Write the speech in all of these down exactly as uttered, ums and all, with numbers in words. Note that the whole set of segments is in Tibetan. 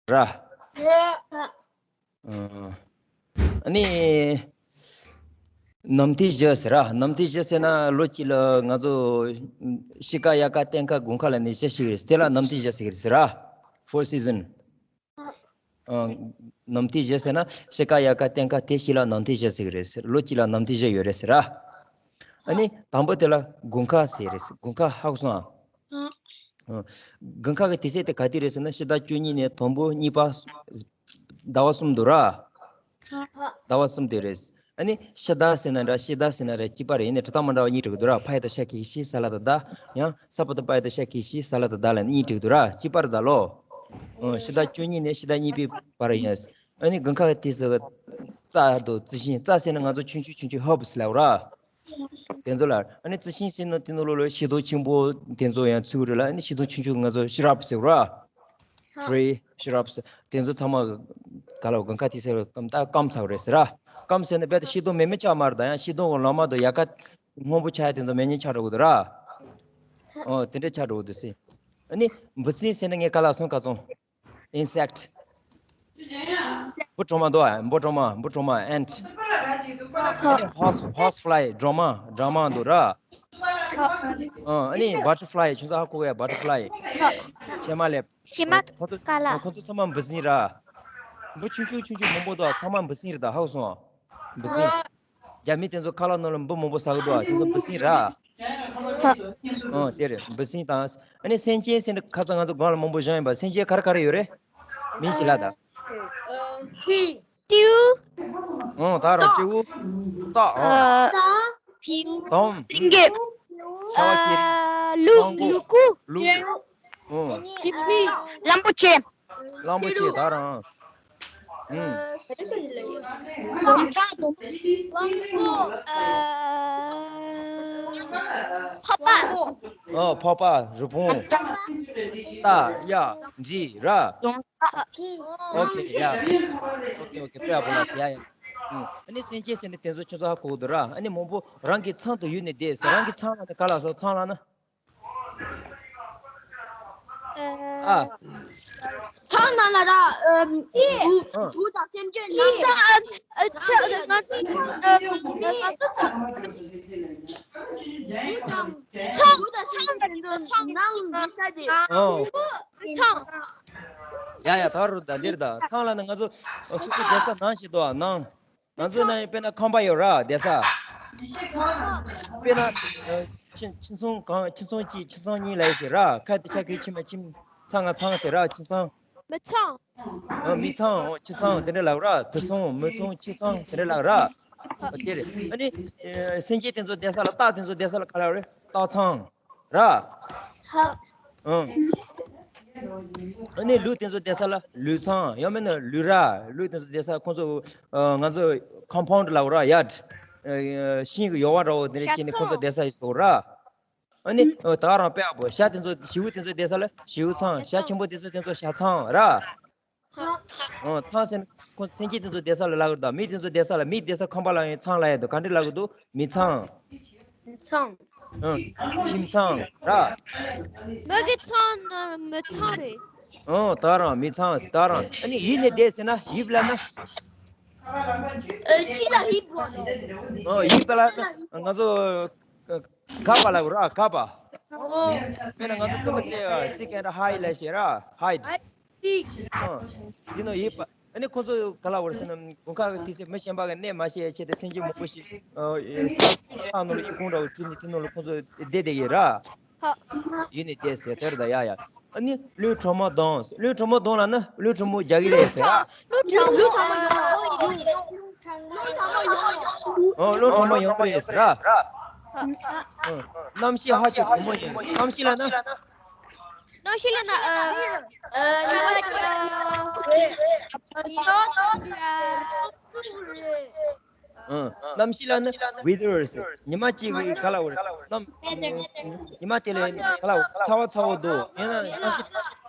ར། ཨ་ནི་ནམ་དུས་བཞི་ཟེར་ར། ནམ་དུས་བཞི་ཟེར་ན་ལོ་གཅིག་ལ་ང་ཚོ་དཔྱིད་ཀ་དབྱར་ཁ་སྟོན་ཁ་དགུན་ཁ་ལ་ནི་བཞི་ཞིག་རེད། དེ་ལ་ནམ་དུས་བཞི་ཟེར་གི་རེད་ཟེར་ར། Four season། ཨ། ནམ་དུས་བཞི་ཟེར་ན་དཔྱིད་ཀ་དབྱར་ཁ་སྟོན་ཁ་དེ་བཞི་ལ་ནམ་དུས་བཞི་ཟེར་གི་རེད་ཟེར། ལོ་གཅིག་ལ་ནམ་དུས་བཞི་ཡོད་རེད་ཟེར་ར། ཨ་ནི་དང་པོ་དེ་ལ་དགུན་ཁ་ཟེར་རེད་ཟེར། དགུན་ཁ་ཧ་གོ་སོང་ཨ། ཨ། དགུན་ཁ་གི་དུས་ཚོད་དེ་ག་དུས་རེད་ཟེར་ན་ཕྱི་ཟླ་བཅུ་གཉིས་ནས་དང་པོ་གཉིས་པ་ཟླ་བ་གསུམ་འདུག་ར། ཟླ་བ་གསུམ་དེ་རེད། ཨ་ནི་ཕྱི་ཟླ་ཟེར་ན་འདྲ་ཕྱི་ཟླ་ཟེར་ན་ར་གཅིག་པ་རེད། ཡིན་ནའི་འགྲོ་སྟངས་མ་འདྲ་བ་གཉིས་འགྲིག་གི་འདུག་ར། ཕ་ཡ་བཏགས་ཤ་གི་ཤི། ས་ལ་བཏགས་ཟླ། ཡང་ས་པ་བཏགས་པ་ཡ་བཏགས་ཤ་གི་ཤི། ས་ལ་བཏགས་ཟླ་ལ་གཉིས་འགྲིག་འདུག་ར། གཅིག་པ་རེད་ད་ལོ། ཨ། ཕྱི་ཟླ་བཅུ་གཉིས་ནས་ཕྱི་ཟླ་གཉིས་པའི་བར་ཡིན། ཨ་ནི་དགུན་ཁ་གི་དུས་སུ་རྩྭ་དང་རྩི་ཤིང་། རྩྭ་ཟེར་ན་ང་ཚོ་ཆུང་ཆུང་ཆུང་ཆུང་ཧརབ་སི་ལབ་ར། དེ་ཚོ་ལ། ཨ་ནི་རྩི་ཤིང་ཟེར་ན་དེ་ནང་ལོགས་ལ་ཤིང་སྡོང་ཆེན་པོ་དེ་ཚོ་ཡང་ཚུད་རེད་ལ། ཨ་ནི་ཤིང་སྡོང་ཆུང་ཆུང་ང་ཚོ་ཤི་རབ་ཟེར་ར། ཧྲི་ཤི་རབ་ཟེར། དེ་ཚོ་ཚང་མ་ག་ལ་དགུན་ཁ་དུས་ཚོད་ལ་སྐམ་ད་སྐམ་ཚར་རེད་ཟེར་ར། སྐམ་ཟེར་ན་རྦད་དེ་ཤིང་སྡོང་མེ་མེ་ཆགས་མ་རེད་ད། ཡང་ཤིང་སྡོང་གི་ལོ་མ་དང་ཡལ་ག་སྔོན་པོ་ཆགས་ཡ་དེ་ཚོ་མེ་མེ་ཆགས་འགྲོ་གི་འདུག་ར། ཨོ་དེ་འདྲ་ཆགས་འགྲོ་གི་འདུག་ཟེར། ཨ་ནི་འབུ་སྲིན་ཟེར་ན་ངས་ག་ལ་སོང་ག་ཚོང་། Insect། འབུ་གྲོག་མ་འདུག་ཨ། འབུ་གྲོག་མ། འབུ་གྲོག་མ། Ant། ཨ་ནི་Horse། Horsefly། སྦྲང་མ། སྦྲང་མ་འདུག་ར། ཨ་ནི་Butterfly། ཁྱོད་ཚོ་ཧ་གོ་གི་ཡ། Butterfly། བྱེ་མ་ལེབ། བྱེ་མ། ཁོ་ཚོ་ག་ལ། ཁོ་ཚོ་ཚང་མ་འབུ་སྲིན་ར། འབུ་ཆུང་ཆུང་ཆུང་ཆུང་མང་པོ་འདུག་ཨ། ཚང་མ་འབུ་སྲིན་རེད་ད། ཧ་གོ་སོང་ཨ། འབུ་སྲིན། རྒྱ་མི་དེ་ཚོ་ཁ་ལག་ནང་ལ་འབུ་མང་པོ་ཟ་གི་འདུག་ཨ། དེ་ཚོ་འབུ་སྲིན་ར། ཨོ་དེ་རེད། འབུ་སྲིན་དང་། ཨ་ནི་སེམས་ཅན་ཟེར་ན་ཁ་སང་ང་ཚོ་སྒང་ལ་མང་པོ་བཞག་ཡིན་པ། སེམས་ཅན་ག་རེ་ག་རེ་ཡོད་རེད། མིང་ཞིག་ལབ་དང་། ཧུད། སྤྲེའུ། ཨོ་ད་རང་། སྤྲེའུ། སྟག་ཨ། སྟག་ཕིའུ། དོམ། སེང་གེ་ཤ་བ་ཀེ་རི། ཨ། ལུག་གླང་གོག་ལུག་གུ། ལུག་ཨོ། ཏི་མི། གླང་པོ་ཆེ། གླང་པོ་ཆེ་ད་རང་། ཨུམ། དོམ་ཚ། དོམ། ཨ། ཕག་པ། ཨོ་ཕག་པ། རི་བོང་། རྟ། གཡག་འབྲི་ར། ཨོ་ཁེ་ཡ། ཨོ་ཁེ་ཨོ་ཁེ། དཔེ་ཡག་པོ་ལ་ཟེར་ཡ་ཡ། ཨུམ། ཨ་ནི་སེམས་ཅན་ཟེར་ནས་དེ་ཚོ་ཁྱོད་ཚོ་ཧ་གོ་གི་འདུག་ར། ཨ་ནི་མང་པོ་རང་གི་ཚང་དུ་ཡོད་ནས་བསྡད་ཟེར། རང་གི་ཚང་ལ་ནི་ག་ལ་སོགས་ཚང་ལ་ནི། ཨ། ཚང་ནང་ལ་ར། ཨ། འབུ། ཨ། འབུ་དང་སེམས་ཅན་ནང་། ཚང་། ཨ། ཨ། ཚང་། ང་ཚོ་ཚང་། ཨ། ང་ཚོ་ཚང་། འབུ་དང་། ཚང་། འབུ་དང་སེམས་ཅན་ཚང་ནང་འདི་ས་དེ། ཨ། ཚང་། ཡ་ཡ། ད་རུ་ད་འདིར་ད་ཚང་ལ་ནི་ང་ཚོ་སོ་སོའི་བསྡད་ས་ནང་ཞིག་འདུག་ཨ། ནང་། ང་ཚོ་ནང་དཔེར་ན་ཁང་པ་ཡོད་ར། བསྡད་ས། དཔེར་ན། ཨ། ཁྱིམ། ཁྱིམ་ཚང་གང་། ཁྱིམ་ཚང་གཅིག་ཁྱིམ་ཚང་གཉིས་ལབ་ཡོད་ཟེར་ར། ཁ་དེ་ཆ་གི་ཁྱིམ་མ་ཁྱིམ། ཚང་ང་ཚང་ཟེར་ར། ཁྱིམ་ཚང་། མི་ཚང་། ཨ། མི་ཚང་། ཨོ། ཁྱིམ་ཚང་དེ་འདྲ་ལབ་ར། དུད་ཚང་། མི་ཚང་། ཁྱིམ་ཚང་དེ་འདྲ་ལབ་ར། ཨོ་དེ་རེད། ཨ་ནི། ཨ། སེམས་ཅན་དེ་ཚོ་བསྡད་ས་ལ། སྟག་དེ་ཚོ་བསྡད་ས་ལ་ག་ལབ་རེད། སྟག་ཚང་ར། ཧ། ཨང་། ཨ་ནི་ལུག་དེ་ཚོ་བསྡད་ས་ལ་ལུག་ཚང་། ཡང་མིན་ན་ལུག་ར། ལུག་དེ་ཚོ་བསྡད་ས་ཁོང་ཚོ། ཨ། ང་ཚོ་ཁོམ་པའུན་ཌི་ལབ་ར། ཡར་ཌི། ཨ། ཤིང་གི་ཡོལ་བ་འདྲ་བོ་དེ་འདྲ་བྱས་ནས་ཁོང་ཚོ་བསྡད་ས་ཡོད་ར། ཨ་ནི། ཨ། ད་རང་དཔེ་ཡག་པོ། བྱ་དེ་ཚོ། བྱིའུ་དེ་ཚོ་བསྡད་ས་ལ་བྱིའུ་ཚང་། བྱ་ཆེན་པོ་དེ་ཚོ་དེ་ཚོ་བྱ་ཚང་ར། ཨོ། ཚང་ཟེར་ན་ཁོ་སེམས་ཅན་དེ་ཚོ་བསྡད་ས་ལ་ལབ་ཀྱི་འདུག་མི་དེ་ཚོ་བསྡད་ས་ལ། མི་བསྡད་ས་ཁང་པ་ལ་ཡང་ཚང་ལབ་ཡ་འདུག་ག་འདྲ་ལབ་ཀྱི་འདུག་མི་ཚང་། མི་ཚང་། ཨོ། ཁྱིམ་ཚང་ར། མི་གི་ཚང་ནི་མི་ཚང་རེད། ཨོ། ད་རང་མི་ཚང་། ད་རང་། ཨ་ནི་ཡིབ་ནས་བསྡད་ཟེར་ན་ཡིབ་ལབ་ན། ཨ། ཅི་ལ་ཡིབ་དགོས་ནོ། ཨོ། ཡིབ་ལབ་ན་ང་ཚོ། ཨ། གབ་པ་ལབ་ར། གབ་པ། ཨོ། དཔེར་ན་ང་ཚོ་རྩེད་མོ་རྩེ་ཡ། སི་ཀེན་ཧའི་ལབ་བྱས་ར། ཧའི། ཨ། སི་ཀེན། ཨ། འདི་ནང་ཡིབ་པ། ཨ་ནི་ཁོ་ཚོ་ག་ལབ་རེད་ཟེར་ན། དགུན་ཁ་གི་དུས་ཚོད་མི་གཞན་པ་གིས་གནས་མ་བཞེངས་ཡ་ཆེད་དུ་སེམས་ཅན་མང་པོ་ཞིག་ཨ། ས་ནང་ལ་ཡུལ་ཁུངས་འདྲ་བོ་བྱས་ནས་དེ་ནང་ལ་ཁོ་ཚོ་བསྡད་བསྡད་ཀྱི་ར། ཧ། ཡིབ་ནས་བསྡད་ཟེར་དེ་རེད་ད། ཡ་ཡ། ཨ་ནི་གློ་གྲོག་མ་གདོང་། གློ་གྲོག་མ་གདོང་ལབ་ན་གློ་གྲོག་མ་རྒྱག་གི་རེད་ཟེར་ར། གློ་གྲོག་མ། གློ་གྲོག་མ་ཡོང་། གློ་གྲོག་མ་ཡོང་། ཨོ། གློ་གྲོག་མ་ཡོང་གི་རེད་ཟེར་ར། ཨ། གནམ་གཤིས་ཧ་ཅང་བུ་མོ་ཡིན། གནམ་གཤིས་ལབ་ན། གནམ་གཤིས་ལབ་ན། ཨ། ཨ། ཆར་པ། ཨ། གནམ་གཤིས་ལབ་ན་ཝེ་དར་ཟེར། ཉི་མ་གཅིག་གི་ག་ལབ་རེད། གནམ། ཉི་མ་དེ་ལ་ག་ལབ་རེད། ཚ་བ་ཚ་བོ་འདུག་ཡིན་ན་གནམ་གཤིས།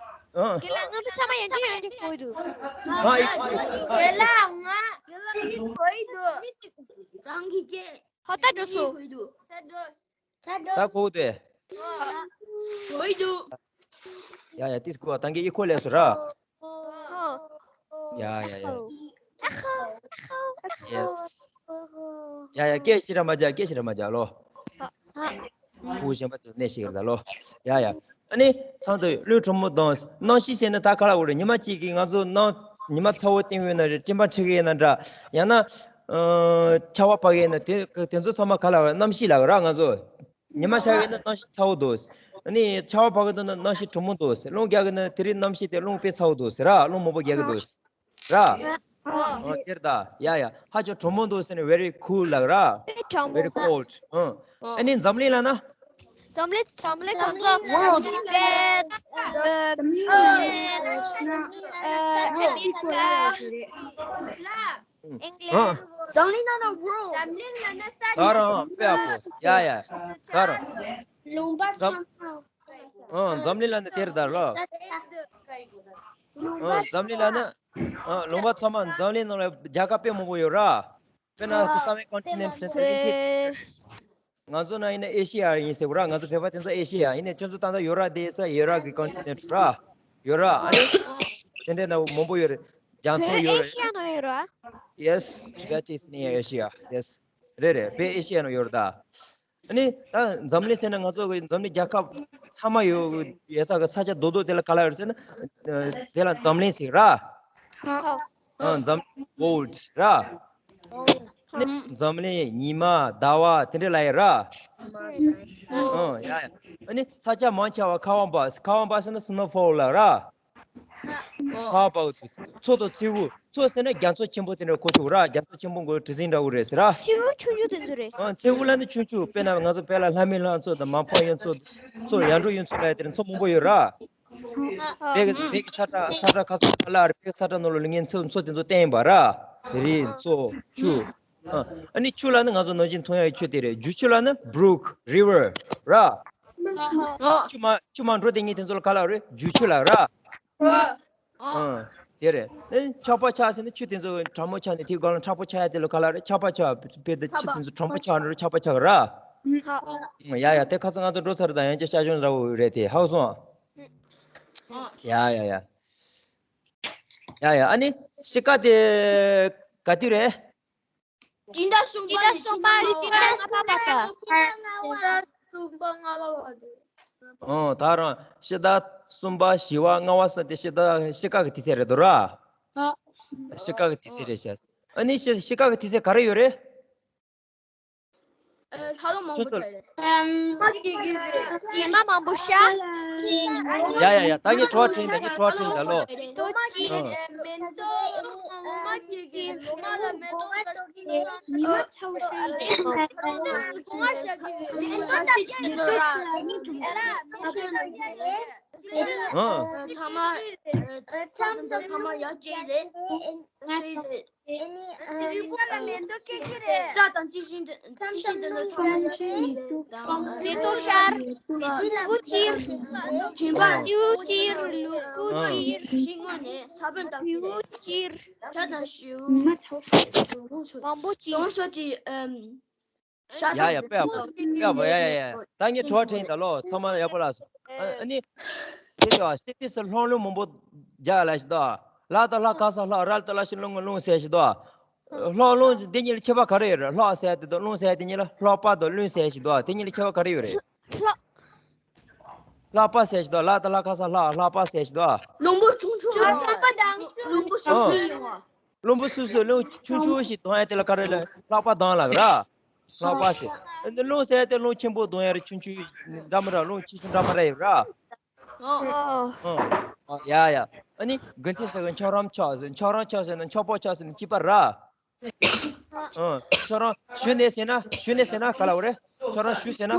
ཨ། རྒན་ལགས། ང་ཚོ་ཚང་མ་ཡང་ཅིག་ཡང་ཅིག་གོ་གི་འདུག་ང་ཡི་གོ་གི་འདུག་རྒན་ལགས། ང་ཡི་གོ་གི་འདུག་རང་གི་སྐད། ཧ། ད་འགྲོ་སོང་། ད་འགྲོ། ད་གོ་གི་འདུག་གོ་གི་འདུག་ཡ་ཡ། ཏིས་གོ། ད་གིན་ཡི་གོ་ལས་སོང་ར། ཨོ། ཡ་ཡ་ཡ། ཨ་ཧོ། ཨ་ཧོ། ཨ་ཧོ། Yes. ཡ་ཡ། སྐད་ཞིག་ར་མ་རྒྱག་སྐད་ཞིག་ར་མ་རྒྱག་ལོ། ཨ་ཨ། ཕྲུ་གུ་གཞན་པ་ཚོ་གནས་ཤིག་ར་ལོ། ཡ་ཡ། ཨ་ནི་ཚང་དུ་གླུ་གྲོགས་མོ་དང་གནམ་གཤིས་ཟེར་ན་ད་ག་ལ་འོ་རེད། ཉི་མ་གཅིག་གི་ང་ཚོ་གནམ་ཉི་མ་ཚ་བོ་སྟེང་ཡོད་ན་རེད། སྤྲིན་པ་འཁྲིགས་ཡོད་ན་འདྲ། ཡང་ན་ཨ་ཆར་པ་བབས་ཡོད་ན་དེ་དེ་ཚོ་ཚང་མ་ག་ལ་འོ་རེད། གནམ་གཤིས་ལ་ར། ང་ཚོ་ཉི་མ་ཤར་གི་ན་གནམ་གཤིས་ཚ་བོ་འདུག་ཨ་ནི་ཆར་པ་བབས་གི་འདུག་ན་གནམ་གཤིས་གྲང་མོ་འདུག་རླུང་རྒྱག་གི་ན་དེ་རིང་གནམ་གཤིས་དེ་རླུང་དཔེ་ཚ་བོ་འདུག་ཟེར་ར། རླུང་མང་པོ་རྒྱག་གི་འདུག་ར། ཨོ་དེར་ད། ཡ་ཡ། ཧ་ཅང་གྲང་མོ་འདུག་ཟེར་ནས་very cool ལབ་ར། དཔེ་གྲང་མོ། Very cold. ཨང་། ཨ་ནི་འཛམ་གླིང་ལབ་ན། འཛམ་གླིང་འཛམ་གླིང་གང་ཚོགས། World. Tibet, um, America, England. འཛམ་གླིང་ནང་ན་world. འཛམ་གླིང་ལབ་ན་ས་ཆ། ད་རང་དཔེ་ཡག་པོ། ཡ་ཡ། ད་རང་། ལུང་པ་ཚང་མ། ཨང་། འཛམ་གླིང་ལབ་ན་དེར་ད་ར། ལུང་པ་ཨང་། འཛམ་གླིང་ལབ་ན། ཨང་། ལུང་པ་ཚང་མ། འཛམ་གླིང་ནང་ལ་རྒྱལ་ཁབ་དཔེ་མང་པོ་ཡོད་ར། དཔེར་ན་seven continents ཟེར་ན་ཨེ་ཤི་ཡ། ང་ཚོ་ན་ཡིན་ན་ཨེ་ཤི་ཡ་ཡིན་ཟེར་བ་ར། ང་ཚོ་བོད་པ་དེ་ཚོ་ཨེ་ཤི་ཡ་ཡིན་ནས། ཁྱོད་ཚོ་ད་ལྟ་ཡོད་ར། དེ་ས་ཡོད་ར་གི་continent ར། ཡོད་ར། ཨ་ནི་དེ་འདྲའི་ནང་མང་པོ་ཡོད་རེད། རྒྱ་མཚོ་ཡོད་རེད། ཨེ་ཤི་ཡ་ནང་ཡོད་ར། Yes, Tibet is near Asia. Yes. རེད་རེད། དཔེ་ཨེ་ཤི་ཡ་ནང་ཡོད་རེད་ད། ཨ་ནི་ད་འཛམ་གླིང་ཟེར་ན་ང་ཚོ་གི་འཛམ་གླིང་རྒྱལ་ཁབ་ཚང་མ་ཡོད་ཡོད་ས་གི་ས་ཆ་རྡོག་རྡོག་དེ་ལ་ག་ལ་ཡོད་ཟེར་ན། ཨ་དེ་ལ་འཛམ་གླིང་ཟེར་ར། ཨ་འཛམ་world ར། ཨ་ནི་འཛམ་གླིང་ཉི་མ་ཟླ་བ་དེ་འདྲ་ལབ་ཡོད་ར། ཨ་ཡ་ཡ། ཨ་ནི་ས་ཆ་མང་ཆེ་བ་ཁ་བ་འབབ། ཁ་བ་འབབ་ཟེར་ན་snow fall ལབ་ར། ཧ་པའོ། མཚོ་དང་མཚེའུ། མཚོ་ཟེར་ན་རྒྱ་མཚོ་ཆེན་པོ་དེ་འདྲ་གོ་ཆོག་ར། རྒྱ་མཚོ་ཆེན་པོ་མགོ་གྲུ་གཟིངས་འདྲ་བོ་རེད་ཟེར་ར། མཚེའུ་ཆུང་ཆུང་དེ་ཚོ་རེད། ཨ་མཚེའུ་ལབ་ན་ཆུང་ཆུང་། དཔེར་ན་ང་ཚོ་བོད་ལ་ལྷ་མོའི་ལྷ་མཚོ་དང་མ་ཕམ་གཡུ་མཚོ། མཚོ་ཡར་འབྲོག་གཡུ་མཚོ་ལབ་ཡ་དེ་འདྲ་མཚོ་མང་པོ་ཡོད་ར། ཨ་བོད་ཀྱི་བོད་ཀྱི་ས་ཁྲ་ས་ཁྲ་ཁ་སང་ལ་བོད་ཀྱི་ས་ཁྲ་ནང་ལོགས་ལ་ངས་མཚོ་མཚོ་དེ་ཚོ་བསྟན་ཡིན་པ་ར། རི། མཚོ། ཆུ། ཨ་ཨ་ནི་ཆུ་ལབ་ན་ང་ཚོ་ནང་བཞིན་མཐོང་ཡ་ཡི་ཆུ་དེ་རེད། རྒྱུག་ཆུ་ལབ་ན་brook, river ར། ཆུ་མ་ཆུ་མ་འགྲོ་དེ་ཉིད་དེ་ཚོ་ལ་ག་ལབ་རེད། རྒྱུག་ཆུ་ལབ་ར། ཨ་དེ་རེད། ཨེ་ཆར་པ་ཆགས་ཟེར་ན་ཆུ་དེ་ཚོ་གྲང་མོ་ཆགས་ནས་དེའི་སྒང་ལ་ཆར་པ་ཆགས་ཡ་དེ་ལ་ག་ལབ་རེད། ཆར་པ་ཆགས། དཔེ་དེ་ཆུ་དེ་ཚོ་གྲང་མོ་ཆགས་འགྲོ་རེད། ཆར་པ་ཆགས་ར། ཡ་ཡ། དེ་ཁ་སང་ང་ཚོ་འགྲོ་ཚར་དང་ཡང་བསྐྱར་བཤད་སྦྱོང་འདྲ་བོ་རེད་དེ། ཧ་གོ་སོང་། ཡ་ཡ་ཡ། ཡ་ཡ། ཨ་ནི་དཔྱིད་ཀ་དེ་ག་དུས་རེད། སྤྱི་ཟླ་གསུམ་པ་ནས་སྤྱི་ཟླ་ལྔ་པ་བར། སྤྱི་ཟླ་གསུམ་པ་ནས་སྤྱི་ཟླ་ལྔ་པ་བར། ཨོ་ད་རང་དཔྱིད་ཟླ་གསུམ་པ་བཞི་པ་ལྔ་པ་ཟེར་དེ་དཔྱིད་ཟླ་དཔྱིད་ཀ་གི་དུས་ཚོད་རེད་འདུག་ར། ཨ་དཔྱིད་ཀ་གི་དུས་ཚོད་རེད་ཤག་ཨ་ནི་དཔྱིད་དཔྱིད་ཀ་གི་དུས་ཚོད་ག་རེ་ཡོད་རེད། ལྷ་ལུང་མང་པོ་ཆགས་རེད། ཨམ། ཉི་མ་མང་པོ་ཤར། ཡ་ཡ་ཡ། ད་ངས་དྲི་བ་དྲིས་ད། ངས་དྲི་བ་དྲིས་ད་ལོ། མེ་ཏོག་ཅིག་ཨ། མེ་ཏོག་ལོ་མ་གི་གི་ལོ་མ་ལ་མེ་ཏོག་ལ་ཉི་མ་ཚ་བོ་ཤར་གི་རེད། ཉི་མ་ཤར་གི་རེད། མེ་ཏོག་ལ་ཉི་མ་ཤར་གི་རེད། ཨ། ཚང་མ་ཚང་མ་ཚང་མ་ཡག་ཅིག་རེད། ཨ་ནི་རི་བོ་ལ་མེ་ཏོག་སྐྱེ་གི་རེད། སྐྲ་དང་གཅིག་བཞིན་དུ་གཅིག་བཞིན་དུ་ལ་ཆོག་པ་ཞིག་དང་། མེ་ཏོག་ཤར། ལུ་གུ་ཁྱེར། ལུ་གུ་ཁྱེར། ལུ་གུ་ཁྱེར། ཤིང་སྔོན་ནས་ས་བོན་བཏབ་ཀྱི་རེད། ལུ་གུ་ཁྱེར། ཆར་དང་ཞུ། མ་ཚ་བོ་མང་པོ་ཅིག་ལོང་ཤོ་ཏི། ཨམ། ཡ་ཡ། དཔེ་ཡག་པོ། དཔེ་ཡག་པོ། ཡ་ཡ་ཡ། ད་ངས་དྲི་བ་དྲིས་ད་ལོ། ཚང་མ་ཡག་པོ་ལ་སོང་། ཨ་ནི། དེ་ལ་ཤི་ཏི་སི་ལྷོ་ལུང་མང་པོ་རྒྱག་ལ་ཞིག་དོ། ལ་དང་ལྷ་ཁ་ས་ལྷ། ར་ལ་དང་ལ་ཤི་ལུང་ལུང་ཟེར་ཞིག་དོ། ལྷོ་ལུང་འདི་གཉིས་ལ་ཁྱད་པར་ག་རེ་ཡོད་རེད། ལྷོ་ཟེར་དེ་དང་ལུང་ཟེར་དེ་གཉིས་ལ། ལྷོ་པ་དང་ལུང་ཟེར་ཞིག་དོ། དེ་གཉིས་ལ་ཁྱད་པར་ག་རེ་ཡོད་རེད། ལྷོ། ལྷོ་པ་ཟེར་ཞིག་དོ། ལ་དང་ལྷ་ཁ་ས་ལྷ། ལྷོ་པ་ཟེར་ཞིག་དོ། ལུང་པ་ཆུང་ཆུང་། ལུང་པ་དང་ཆུང་། ལུང་པ་སོ་སོ་ཡོང་བ། ལུང་པ་སོ་སོ་ལུང་ཆུང་ཆུང་ཞིག་གཏོང་ཡ་དེ་ལ་ག་རེ་ལབ། ལྷོ་པ་གཏོང་ལབ་ར། ལྷོ་པ་ཟེར། ཨ་ནི་ལུང་ཟེར་དེ་ལུང་ཆེན་པོ་གཏོང་ཡ་རེད། ཆུང་ཆུང་འདྲ་མི་འདྲ། ལུང་ཆེ་ཆུང་འདྲ་མི་འདྲ་ཡོད་ར། ཨོ། ཨོ། ཨོ། ཡ་ཡ། ཨ་ནི་དགུན་དུས་ཟེར་གི་འཁྱགས་རོམ་ཆགས་ཟེར། འཁྱགས་རོམ་ཆགས་ཟེར་ན་འཁྱགས་པ་ཆགས་ཟེར་ན་གཅིག་པ་ར། ཨོ། འཁྱགས་རོམ། ཞུ་ནས་ཟེར་ན། ཞུ་ནས་ཟེར་ན་ག་ལབ་རེད། འཁྱགས་རོམ་ཞུ་ཟེར་ན།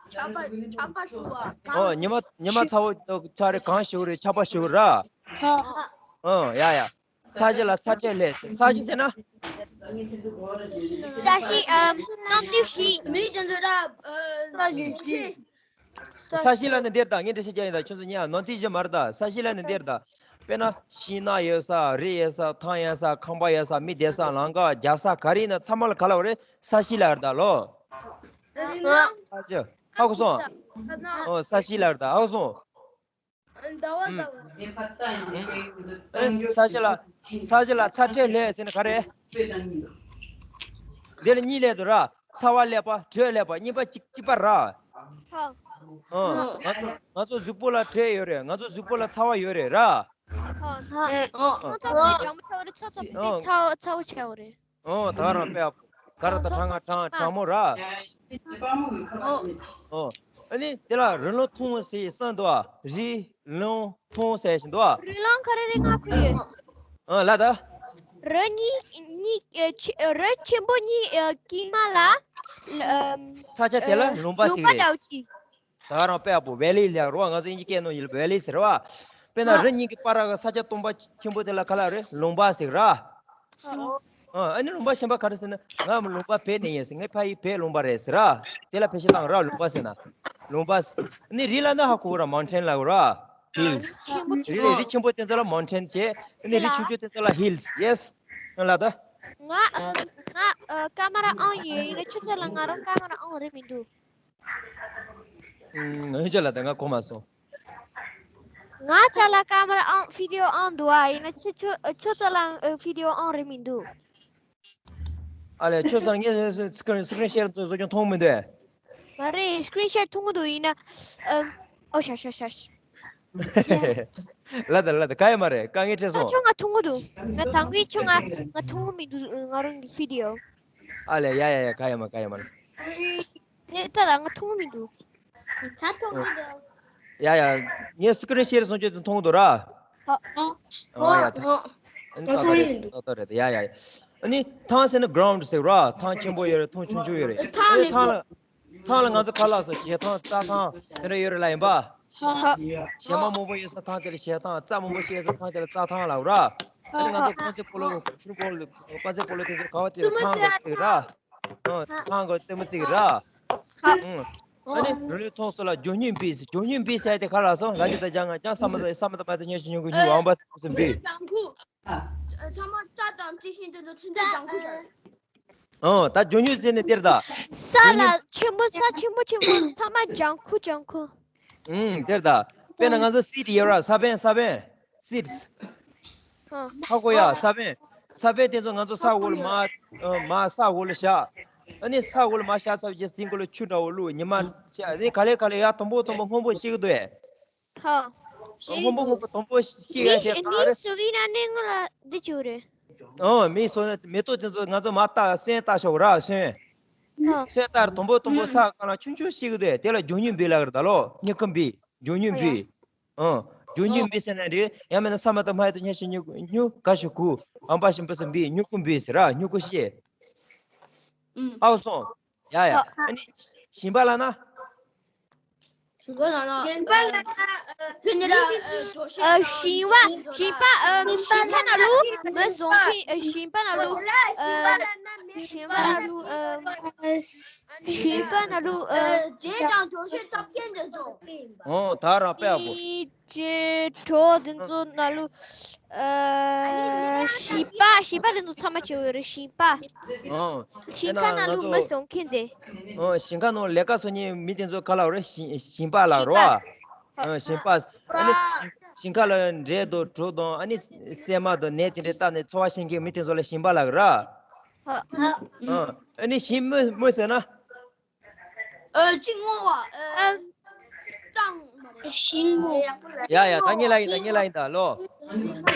ཆར་པ་ཆར་པ་ཞུ་བ། ཨོ། ཉི་མ་ཉི་མ་ཚ་བོ་ཆགས་རེད། གངས་ཞུ་རེད། ཆར་པ་ཞུ་ར། ཨོ། ཡ་ཡ། ས་གཞི་ལ་ས་ཁྲལ་ལས། ས་གཞི་ཟེར་ན། ས་གཞི། ཨམ། གནམ་དུས་བཞི། མི་དེ་ཚོ་ར། ཨ། ས་གཞི་ལ་ནི་འདིར་ད་ངས་འགྲེལ་བཤད་རྒྱག་ཡིན་ད། ཁྱོད་ཚོ་ཉན་ཡ། ནང་དུས་བཞི་མ་རེད་ད། ས་གཞི་ལ་ནི་འདིར་ད། དཔེར་ན་ཤིང་ནགས་ཡོད་ས། རི་ཡོད་ས། ཐང་ཡོད་ས། ཁང་པ་ཡོད་ས། མི་བསྡད་ས། ལམ་ཁ། རྒྱག་ས། ག་རེ་ཡིན་ན་ཚང་མ་ལ་ག་ལབ་རེད། ས་གཞི་ལ་རེད་ད་ལོ། ས་གཞི། ཧ་གོ་སོང་། ཨོ། ས་གཞི་ལ་རེད་ད། ཧ་གོ་སོང་། ཟླ་བ་ཟླ་བ། ཨེ། ས་གཞི་ལ། ས་གཞི་ལ་ཚ་དྲོད་སླེབས་ཟེར་ན་ག་རེ། འདི་ལ་གཉིས་སླེབས་འདུག་ར། ཚ་བ་སླེབས་པ་དྲོད་སླེབས་པ་གཉིས་པ་གཅིག་གཅིག་པ་ར། ཧ། ཨ། ང་ཚོ་ང་ཚོ་གཟུགས་པོ་ལ་དྲོད་ཡོད་རེད། ང་ཚོ་གཟུགས་པོ་ལ་ཚ་བ་ཡོད་རེད་ར། ཧ། ཨ། ཚ་ཚ་བ་གྲང་མོ་ཚ་བ་རེད། ཚ་ཚ་བ་ཨ། ཚ་བ་ཚ་བ་ཆགས་ཡོད་རེད། ཨོ། ད་རང་དཔེ་ཨ། ག་ར་ད་གྲང་ང་གྲང་གྲང་མོ་ར། ཨོ། ཨོ། ཨ་ནི་དེ་ལ་རི་ལུང་ཐུང་ཟེར་གསུངས་འདུག་ཨ། རི་ལུང་ཐུང་ཟེར་བཞིན་འདུག་ཨ། རི་ལུང་ག་རེ་རེད་ང་གོ་ཡོད། ཨ་ལ་ད། རི་གཉིས་གཉིས་ཨ། ཆེ་ཨ། རི་ཆེན་པོ་གཉིས་ཨ། དཀྱིལ་མ་ལ། ཨམ། ས་ཆ་དེ་ལ་ཨ། ལུང་པ་ལུང་ཟེར་གི་པ་རེད། འདྲ་བོ་ཅིག་ད་ག་རང་དཔེ་ཨ་པོ་ཝེ་ལི་ལབ་རོ། ང་ཚོ་དབྱིན་ཇི་སྐད་ནང་ཡིན་ཝེ་ལི་ཟེར་བ། དཔེར་ན་ཨ། རི་གཉིས་ཀྱི་བར་གྱི་ས་ཆ་སྟོང་པ་ཆེན་པོ་དེ་ལ་ག་ལབ་རེད། ལུང་པ་ཟེར་ར། ཨ། ཨ་ནི་ལུང་པ་གཞན་པ་ག་རེ་ཟེར་ན། ང་ལུང་པ་བོད་ནས་ཡིན་ཟེར། ངའི་ཕ་ཡུལ་བོད་ལུང་པ་རེད་ཟེར་ར། དེ་ལ་ཕལ་ཆེར་བཏང་ར། ལུང་པ་ཟེར་ན། ལུང་པ་ཟེར། ཨ་ནི་རི་ལབ་ན་ཧ་གོ་ར། མའུན་ཊེན་ལབ་ར། ཧིལ་སི། ཆེན་པོ་ཆེ། རི་ལ་རི་ཆེན་པོ་དེ་ཚོ་ལ་མའུན་ཊེན་བྱས། ཨ་ནི་རི་ཆུང་ཆུང་དེ་ཚོ་ལ་ཧིལ་སི། ཡེ་སི། ང་ལ་ད། ང་ཨ། ང་ཨ། ཀ་མ་ར་ཨོན་ཡོད། ཡིན་ན་ཁྱོད་ཚོ་ལ་ང་རང་ཀ་མ་ར་ཨོན་རེད་མི་འདུག་ཨུམ། ཧུན་ཅོ་ལ་ད་ང་གོ་མ་སོང་། ང་ཅ་ལ་ཀ་མ་ར་ཨོན། བི་ཌི་ཡོ་ཨོན་འདུག་ཨ། ཡིན་ན་ཁྱོད་ཁྱོད་ཁྱོད་ཚོ་ལ་ཨ། བི་ཌི་ཡོ་ཨོན་རེད་མི་འདུག་ཨ་ལས་ཁྱོད་ཚོ་ལ་ངས་སི་ཀི་རིན་སི་ཀི་རིན་ཤེར་བཟོ་རྒྱུ་མཐོང་མི་འདུག་མ་རེད། སི་ཀི་རིན་ཤོཊ་མཐོང་གི་འདུག་ཡིན་ན་ཨ། ཨོ་ཤ་ཤ་ཤ། ལ་ད་ལ་ད་ག་ཡོད་མ་རེད། དཀའ་ངལ་འཕྲད་ད་སོང་། ཁྱོད་ང་མཐོང་གི་འདུག་ང་དང་གི་ཁྱོད་ང་ང་མཐོང་གི་མི་འདུག་ང་རང་གི་བི་ཌི་ཡོ། ཨ་ལས། ཡ་ཡ་ཡ། ག་ཡོད་མ་ག་ཡོད་མ་རེད། དེ་ལྟ་ལ་ང་མཐོང་མི་འདུག་ད་མཐོང་གི་འདུག་ཡ་ཡ། ངས་སི་ཀི་རིན་ཤེར་སོང་ཆེད་དུ་མཐོང་གི་འདུག་ར། ཧ། ཨོ་ཡ་ད། ཨ་ནི་ཏག་ཏག་རེད། ཏག་ཏག་རེད། ཡ་ཡ་ཡ། ཨ་ནི་ཐང་ཟེར་ན་གྷ་རའུན་ཌི་ཟེར་ར། ཐང་ཆེན་པོ་ཡོད་རེད། ཐང་ཆུང་ཆུང་ཡོད་རེད། ཨ་ནི་ཐང་ལ། ཐང་ལ་ང་ཚོ་ག་ལབ་སོང་། བྱེ་ཐང་། རྩྭ་ཐང་དེ་འདྲ་ཡོད་རེད་ལ། ཡིན་པ། ཧ། བྱེ་མ་མང་པོ་ཡོད་ས་ཐང་དེ་ལ་བྱེ་ཐང་། རྩྭ་མང་པོ་ཡོད་ས་ཐང་དེ་ལ་རྩྭ་ཐང་ལབ་ར། ཨ་ནི་ང་ཚོ་ཧ། ཀོན་ཚེ་སྤོ་ལོ། ཧ། ཕུ་ཊི་བོལ། ཀོན་ཚེ་སྤོ་ལོ་དེ་ཚོ་ག་བ་དེ་ལ་ཐང་གོ་བརྩི་ར། ཨ། ཐང་གོ་རྩེད་མོ་རྩེ་གི་ར། ཧ། ཨ་ནི་རི་ལུང་ཐུང་སོགས་ལ་ཇོ་སྨྱུག་འབུད་ཟེར། ཇོ་སྨྱུག་འབུད་ཟེར་དེ་ག་ལབ་སོང་། ལ་ཇི་ད་ཇ་ང་ཅང་ས་མ་ད་ས་མ་ད་མ་ད་ཉེ་ཞུ་ཉུང་གི་ཉུང་ཨམ་པ་སི་འབུད། ལྗང་ཁུ། ཚང་མ་རྩྭ་དང་རྩི་ཤིང་དེ་ཚོ་ཚུན་ཆད་ལྗང་ཁུ་ཆགས་རེད། ཨོ། ད་ཇོ་སྨྱུག་ཟེར་ནས་དེར་ད། ས་ལ་ཆེན་པོ། ས་ཆེན་པོ་ཆེན་པོ་ཚང་མ་ལྗང་ཁུ་ལྗང་ཁུ། ཨུམ། དེར་ད། དཔེར་ན་ང་ཚོ་སིཌ་ཡོད་ར། ས་བོན། ས་བོན། སིཌ། ཧ་གོ་ཡ། ས་བོན། ས་བོན་དེ་ཚོ་ང་ཚོ་ས་འོག་ལ་མར། ཨ། མར་ས་འོག་ལ་བཞག་ཨ་ནི་ས་འོག་ལ་མར་བཞག་ཚར་རྗེས་སྟེང་གོ་ལ་ཆུ་འདྲ་བོ་བླུགས། ཉི་མ་བྱས། ཨ་ནི་ག་ལེ་ག་ལེ་ཡར་དུམ་བུ་དུམ་བུ་སྔོན་པོ་ཤེས་ཀྱི་འདུག་ཨེ། ཧ། སྔོན་པོ་སྔོན་པོ་དུམ་བུ་ཤེས་ཡ་དེ་ག་རེ། མི་སུ་བི་ན་ནི་ང་ལ་འདི་བྱུང་རེད། ཨོ། མི་སོ་ན་མེ་ཏོག་དེ་ཚོ་ང་ཚོ་མར་བཏགས། སོན་བཏགས་ཤོག་ར། སོན། ཧ། སོན་བཏགས་དུམ་བུ་དུམ་བུ་ས་སྒང་ལ་ཆུང་ཆུང་ཤེས་ཀྱི་འདུག་དེ་ལ་ཇོ་སྨྱུག་འབུད་ལབ་ཀྱི་རེད་ད་ལོ། སྨྱུ་གུ་འབུད། ཇོ་སྨྱུག་འབུད། ཨོ། ཇོ་སྨྱུག་འབུད་ཟེར་ན་རེད། ཡང་མིན་ན་ས་མ་ད་མ་ཡ་ད་ཉེ་ཞུ་ཉུང་གུ་ཉུང་། ག་ཞུ་གུ། ཨམ་པ་ཞིམ་པོ་སུ་འབུད། སྨྱུ་གུ་འབུད་ཟེར་ར། སྨྱུ་གུ་ཤེས། ཧ་གོ་སོང་། ཡ་ཡ། ཨ་ནི་ཞིང་པ་ལབ་ན། ཞིང་པ་ལབ་ན། ཞིང་པ་ལབ་ན། ཨ། ཕུ་ནི་ར། ཨ། ཞིང་པ། ཞིང་པ། ཨ། ཞིང་ཁ་ནང་ལུ་མི་བཟོ་མཁན། ཨ། ཞིང་པ་ནང་ལུ། ཨ། ཞིང་པ་ནང་ལུ། ཨ། ཞིང་པ་ནང་ལུ། ཨ། རྗེས་དང་གྲོང་གསེབ་འཐབ་མཁན་དེ་ཚོ། ཨོ། ད་རང་དཔེ་ཡག་པོ། རྗེས་གྲོང་དེ་ཚོ་ནང་ལུ། ཨ། ཞིང་པ། ཞིང་པ་དེ་ཚོ་ཚང་མ་བྱེད་འོས་རེད། ཞིང་པ། ཨོ། ཞིང་ཁ་ནང་ལུ་མི་བཟོ་མཁན་དེ། ཨོ། ཞིང་ཁ་ནང་ལས་ཀ་བཟོ་མཁན་མི་དེ་ཚོ་ག་ལབ་རེད། ཞིང་ཞིང་པ་ལབ་རོ། ཞིང་པ། ཨ། ཞིང་པ། ཨ་ནི་ཞིང་ཞིང་ཁ་ལ་འབྲས་དང་གྲོ་དང་། ཨ་ནི་སྲན་མ་དང་ནས་དེ་འདྲ་བཏབ་ནས་འཚོ་བ་བྱེད་མཁན་མི་དེ་ཚོ་ལ་ཞིང་པ་ལབ་ར། ཨ། ཨ་ནི་ཞིང་རྨོ་རྨོ་ཟེར་ན། ཨ། ཅིག་རྨོ་བ། ཨ། ཨ། གཙང་མ་རེད། ཞིང་རྨོ། ཡ་ཡ། ད་ངས་ལབ་ཡིན་ད། ངས་ལབ་ཡིན་ད་ལོ།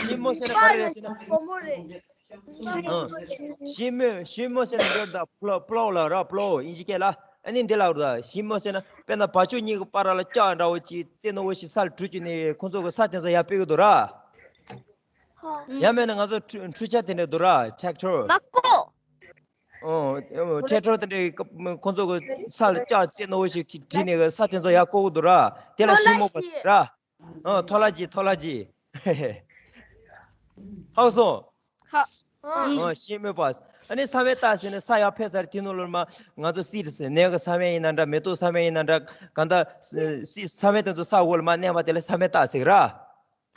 ཞིང་རྨོ་ཟེར་ན་ག་རེ་རེད་ཟེར་ན། སྒོར་མོ་རེད། ཨ། ཞིང་རྨོ། ཞིང་རྨོ་ཟེར་ན་འདི་ད་པློ་པློ་ལབ་ར། པློ། དབྱིན་ཇི་སྐད་ལ། ཨ་ནི་འདི་ལབ་ར། ཞིང་རྨོ་ཟེར་ན་དཔེར་ན་བ་ཕྱུགས་གཉིས་ཀྱི་བར་ལ་ལྕགས་འདྲ་བོ་ཅིག་རྩེ་ནོར་བོ་ཞིག་ས་ལ་དྲུད་བཅུག་ནས་ཁོང་ཚོ་གི་ས་དེ་ཚོ་ཡར་སྤེལ་གི་འདུག་ར། ཡང་མིན་ན་ང་ཚོ་འཕྲུལ་འཕྲུལ་ཆས་དེ་འདྲ་འདུག་ར། ཊེག་ཊར། མ་ཀོ། ཨོ། ཊེག་ཊར་དེ་འདྲའི་ཁོང་ཚོ་གི་ས་ལ་ལྕགས་རྩེ་ནོར་བོ་ཞིག་བསྒྲིལ་ནས་ས་དེ་ཚོ་ཡར་བཀོག་གི་འདུག་ར། དེ་ལ་ཞིང་རྨོ་པ་ཟེར་ར། ཨོ། ཐོ་ལ་ཇི། ཐོ་ལ་ཇི། ཧ་གོ་སོང་། ཧ། ཨོ། ཞིང་རྨོ་པ། ཨ་ནི་ས་བོན་བཏབ་ཟེར་ནས་ས་ཡར་འཕེན་ཚར། དེ་ནང་ལོགས་ལ་མར་ང་ཚོ་སིཌ་ཟེར། ནས་གི་ས་བོན་ཡིན་ན་འདྲ། མེ་ཏོག་ས་བོན་ཡིན་ན་འདྲ། གང་ལྟར་སིཌ་ས་བོན་དེ་ཚོ་ས་འོག་ལ་མར་མནན་པ་དེ་ལ་ས་བོན་བཏབ་ཟེར་གི་ར།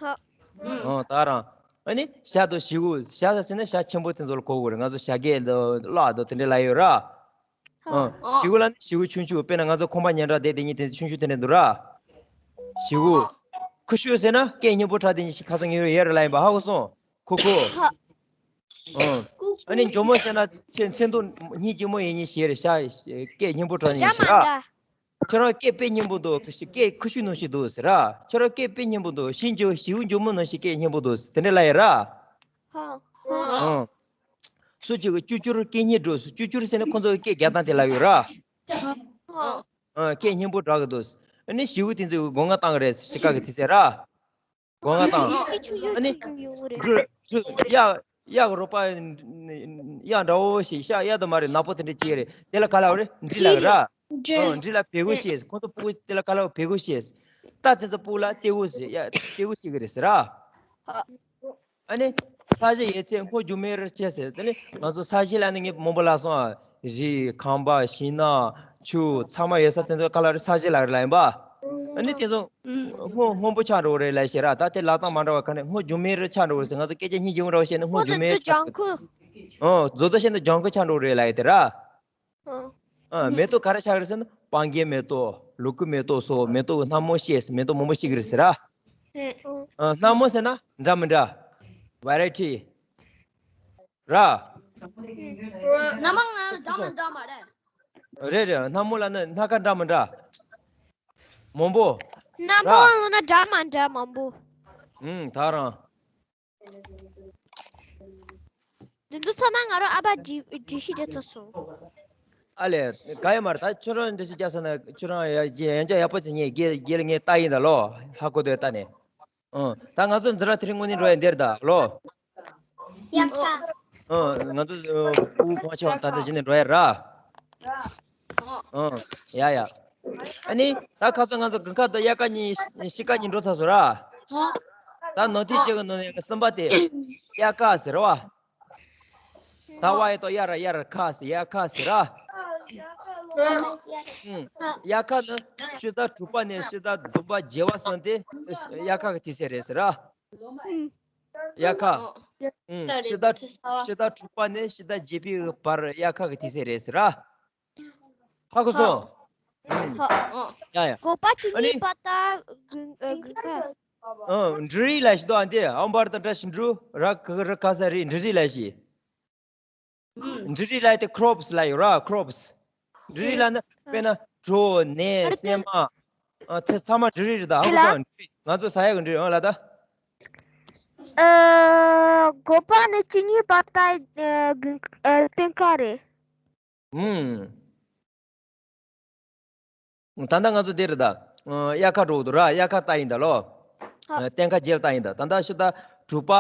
ཧ། ཨོ། ད་རང་། ཨ་ནི་ཞྭ་དང་བྱི་གུ། ཞྭ་ཟེར་ན་ཞྭ་ཆེན་པོ་དེ་ཚོ་ལ་གོ་དགོས་རེད། ང་ཚོ་ཞྭ་སྒལ་དང་གླག་དང་དེ་འདྲ་ལབ་ཡོད་ར། ཨོ། བྱི་གུ་ལབ་ན་བྱི་གུ་ཆུང་ཆུང་། དཔེར་ན་ང་ཚོ་ཁང་པ་ཉལ་ཁྲི་དེ་དེ་གཉིས་དེ་ཆུང་ཆུང་དེ་འདྲ་འདུག་ར། བྱི་གུ། ཁུ་ཤུ་ཟེར་ན་སྐད་སྙན་པོ་དྲགས་དེ་ཉིད་ཤིག་ཁ་སང་ངེད་རེ་ཡར་ལ་ཡིན་པ་ཧ་གོ་སོང་། ཁུ་ཁུ། ཨང་། ཨ་ནི་མགྱོགས་མོ་ཟེར་ན་ཚེ་ཚེ་མདོ་སྙིང་རྗེ་མོ་ཡིན་ཉིད་ཞེས་རེད་ཤག་སྐད་སྙན་པོ་དྲགས་དེ་ཉིད་ཞིག་ར། ཁྱོད་རང་སྐད་དཔེ་སྙན་པོ་འདུག་སྐད་ཁུ་ཤུ་ནང་བཞིན་འདུག་ཟེར་ར། ཁྱོད་རང་སྐད་དཔེ་སྙན་པོ་འདུག་ཤིང་འཇོ་ཞིའུ་འཇོ་མོ་ནང་བཞིན་སྐད་སྙན་པོ་འདུག་ཟེར་དེ་འདྲ་ལ་ཡིན་ར། ཧ་ཧ། ཨང་། སུ་གཅིག་གི་ཅུ་ཅུར་སྐད་སྙན་སྒྲོགས་སུ་ཅུ་ཅུར་ཟེར་ན་ཁོང་ཚོ་གི་སྐད་རྒྱག་སྟངས་དེ་ལབ་ཡོད་ར། ཧ། ཨང་། སྐད་སྙན་པོ་དྲགས་གི་འདུག་ཨ་ནི་ཞིའུ་དེ་ཚོས་སྒོ་ང་བཏང་གི་རེད་ཤི་ཀ་གི་དེ་ཟེར་ར། སྒོ་ང་བཏང་། ཨ་ནི་འབྲུ་འབྲུ་གཡག་གཡག་གི་རོ་པ་གཡག་འདྲ་བོ་ཞིག་ཤ་གཡག་དུ་མ་རེད་ནག་པོ་དེ་འདྲ་ཅིག་རེད་དེ་ལ་ག་ལབ་རེད་འབྲི་ལབ་ར། འབྲི། ཨང་འབྲི་ལ་བེ་གོ་ཤེས་ཁོང་ཚོ་སྤུ་གུ་དེ་ལ་ག་ལབ་བེ་གོ་ཤེས། རྟ་དེ་ཚོ་སྤུ་གུ་ལ་ཏེ་གོ་ཟེར་ཡ་ཏེ་གོ་ཤེས་གི་རེད་ཟེར་ར། ཨ་ནི། ས་གཞི་ཡོད་ཚད་སྔོ་འགྱུར་མེད་རེ་བྱས་ཟེར་དེ་ནི་ང་ཚོ་ས་གཞི་ལ་ནི་ངས་མང་པོ་ལབ་སོང་ཨ། རི་ཁང་པ་ཤིང་ནགས་ཆུ་ཚང་མ་ཡོད་ས་དེ་ཚོ་ག་ལབ་རེད་ས་གཞི་ལབ་རེད་ལ་ཡིན་པ། ཨ་ནི་དེ་ཚོ་སྔོ་སྔོན་པོ་ཆགས་འགྲོ་གི་རེད་ལབ་ཤེས་ར། ད་དེ་ལབ་སྟངས་མ་འདྲ་བ་ག་ནས་སྔོ་འགྱུར་མེད་རེ་ཆགས་འགྲོ་གི་རེད་ཟེར་ང་ཚོ་སྐད་ཆ་སྙིང་རྗེ་མོ་འདྲ་བ་བཤད་ན་སྔོ་འགྱུར་མེད་རེ་ཆགས་འགྲོ་གི་རེད། ཨོ་མཛོ་མཛོ་བཤད་ན་ལྗང་ཁུ་ཆགས་འགྲོ་གི་རེད་ལབ་ཡ་དེ་ར། ཨ། མེ་ཏོག་ག་རེ་ཆགས་ཀྱི་རེད་ཟེར་ན་སྤང་རྒྱན་མེ་ཏོག་ལུ་གུ་མེ་ཏོག་སོགས་མེ་ཏོག་གི་སྣ་མང་ཤེས་མེ་ཏོག་མང་པོ་ཤེས་ཀྱི་རེད་ཟེར་ར། ཨ། སྣ་མང་ཟེར་ན་འདྲ་མི་འདྲ། ཝེ་རའི་ཊི། ར། སྣ་མང་ལ་འདྲ་མི་འདྲ་མ་རེད། རེད་རེད། སྣ་མང་ལ་ནི་སྣ་ཁ་འདྲ་མི་འདྲ། མང་པོ། སྣ་ར། མང་ལ་ན་འདྲ་མ་འདྲ་མང་པོ། ཨུམ་ད་རང་། འདི་ཚོ་ཚང་མ་ང་རང་ཨ་ཕ་འདྲི་འདྲི་ཤེས་རེད་ཚོ་སོང་། ཨ་ལས་ག་ཡོད་མ་རེད། ད་ཁྱོད་རང་འདྲི་ཤེས་རྒྱག་ས་ན་ཁྱོད་རང་ཡ་ཡན་ཆད་ཡག་པོ་བྱེད་ངེས་རྒྱལ་རྒྱལ་ངས་ལྟ་ཡིན་ད་ལོ། ཧ་གོ་དོད་ལྟ་ནས། ཨང་། ད་ང་ཚོ་འཛི་ར་དེ་རིང་དངོས་གནས་འགྲོ་ཡ་འདིར་ད་ལོ། ཡ་ཁ། ཨང་། ང་ཚོ་ཕྲུ་གུ་གང་ཆེ་བ་ད་ལྟ་བྱས་ནས་འགྲོ་ཡ་ར། ཨང་། ཡ་ཡ། ཨ་ནི་ད་ཁ་སང་ང་ཚོ་དགུན་ཁ་དང་དབྱར་ཁ་གཉིས་ཤི་ཁ་གཉིས་འགྲོ་ཚར་སོང་ར། ད་ནོར་འཁྲུལ་བྱེད་གི་ནོར་ནས་གསུམ་པ་དེ་དབྱར་ཁ་ཟེར་བ། ད་བ་ཡ་ཏོ་ཡ་ར་ཡ་ར་ཁ་ཟེར་དབྱར་ཁ་ཟེར་ར། ཨུམ། དབྱར་ཁ་ནི་ཕྱི་ཟླ་དྲུག་པ་ནས་ཕྱི་ཟླ་བདུན་པ་བརྒྱད་པ་སོང་སྟེ་དབྱར་ཁ་གི་དུས་ཚོད་རེད་ཟེར་ར། དབྱར་ཁ། ཨུམ། ཕྱི་ཟླ་ཕྱི་ཟླ་དྲུག་པ་ནས་ཕྱི་ཟླ་བརྒྱད་པའི་བར་དབྱར་ཁ་གི་དུས་ཚོད་རེད་ཟེར་ར། ཧ་གོ་སོང་། ཧ། ཡ་ཡ། དགོན་པ་བཅུ་གཉིས་པ་ད་དགུན་ཨ་དགུན་ཁ། ཨ། འབྲུ་རིགས་ལ་ཞིག་དོ་ཨ་འདི་ཨམ་བར་དང་བཀྲ་ཤིས་འབྲུ་ར་ཁ་ར་ཁ་ས་རི་འབྲུ་རིགས་ལ་ཞིག་འབྲུ་རིགས་ལ་དེ་ཁྲོབ་སི་ལ་ཡོད་ར་ཁྲོབ་སི། འབྲུ་རིགས་ལ་ནི་དཔེར་ན་གྲོ་ནས་སྲན་མ། ཨ་ཚ་ཚང་མ་འབྲུ་རིགས་རེད་ད་ཧ་གོ་སོང་འབྲུ་རིགས་ང་ཚོ་ཟ་ཡག་གི་འབྲུ་རིགས་ཨང་ལ་ད། ཨ། དགོན་པ་ནི་བཅུ་གཉིས་པ་ད་དགུན་ཨ་སྟོན་ཁ་རེད། ཧུམ། ད་ལྟ་ང་ཚོ་འདིར་ད། དབྱར་ཁ་འགྲོ་འདུག་ར་དབྱར་ཁ་ལྟ་ཡིན་ད་ལོ། ཧ། སྟོན་ཁ་རྗེས་ལ་ལྟ་ཡིན་ད་ད་ལྟ་ཕྱི་ཟླ་དྲུག་པ་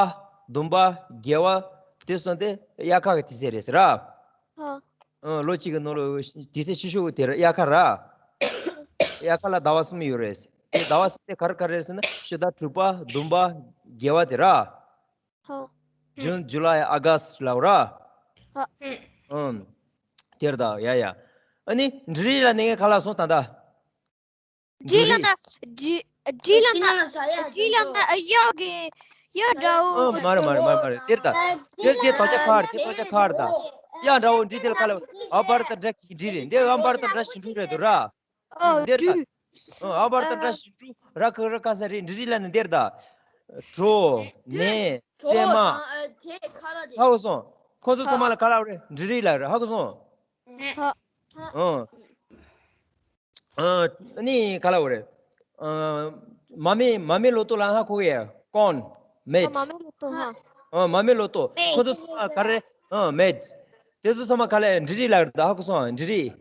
བདུན་པ་བརྒྱད་པ་དེ་སོང་སྟེ་དབྱར་ཁ་གི་དུས་ཚོད་རེད་ཟེར་ར། ཧ། ལོ་གཅིག་གི་ནང་ལ་དུས་ཚོད་ཆེ་ཤོས་དེ་དབྱར་ཁ་ར། དབྱར་ཁ་ལ་ཟླ་བ་གསུམ་ཡོད་རེད། དེ་ཟླ་བ་གསུམ་དེ་ག་རེ་ག་རེ་རེད་ཟེར་ན་ཕྱི་ཟླ་དྲུག་པ་བདུན་པ་བརྒྱད་པ་དེ་ར། ཧོ། ཇུན། ཇུ་ལའི། ཨ་གསྟ་ལབ་ར། ཧ། ཨུམ། དེར་ད་ཡ་ཡ། ཨ་ནི་འབྲུ་རིགས་ལ་ནི་ངས་ག་ལ་སོང་ད་ད། འབྲུ་རིགས་ལ་ན་འབྲུ་འབྲུ་ལ་ན་འབྲུ་ལ་ན་ཨ་གཡག་གི་གཡག་འདྲ་བོ། ཨ་མ་རེད་མ་རེད་མ་རེད་མ་རེད་དེར་ད། དེར་དེ་དོ་ཅག་ཁ་རེད་དེ་དོ་ཅག་ཁ་རེད་ད། གཡག་འདྲ་བོ་འབྲུ་དེ་ལ་ག་ལ་ཨམ་བར་དང་འདྲ་གི་འབྲུ་རེད་འདི་ཨམ་བར་དང་འདྲ་ཞིམ་འབྲུ་རེད་འདུག་ར། ཨོ་འདིར་ད། འབྲུ། ཨ་བར་དང་འདྲ་ཞིམ་འབྲུ་ར་ཁ་ར་ཁ་ས་རི་འབྲུ་རིགས་ལ་ནི་འདིར་ད། གྲོ། ནས། སྲན་མ། ཧ་གོ་སོང་། ཁོ་ཚོ་ཚང་མ་ལ་ག་ལབ་རེད་འབྲུ་རིགས་ལབ་རེད་ཧ་གོ་སོང་། ཨ་ནི་ག་ལབ་རེད། མ་མེ་མ་མེ་ལོ་ཏོག་ལ་ཧ་གོ་གི་ཡ་ཀོན། མེད། མ་མེ་ལོ་ཏོག་ཧ། མ་མེ་ལོ་ཏོག་ཁོ་ཚོ་ཚང་མ་ག་རེ། མེད། དེ་ཚོ་ཚང་མ་ག་ལ་འབྲུ་རིགས་ལབ་རེད་ད་ཧ་གོ་སོང་འབྲུ་རིགས།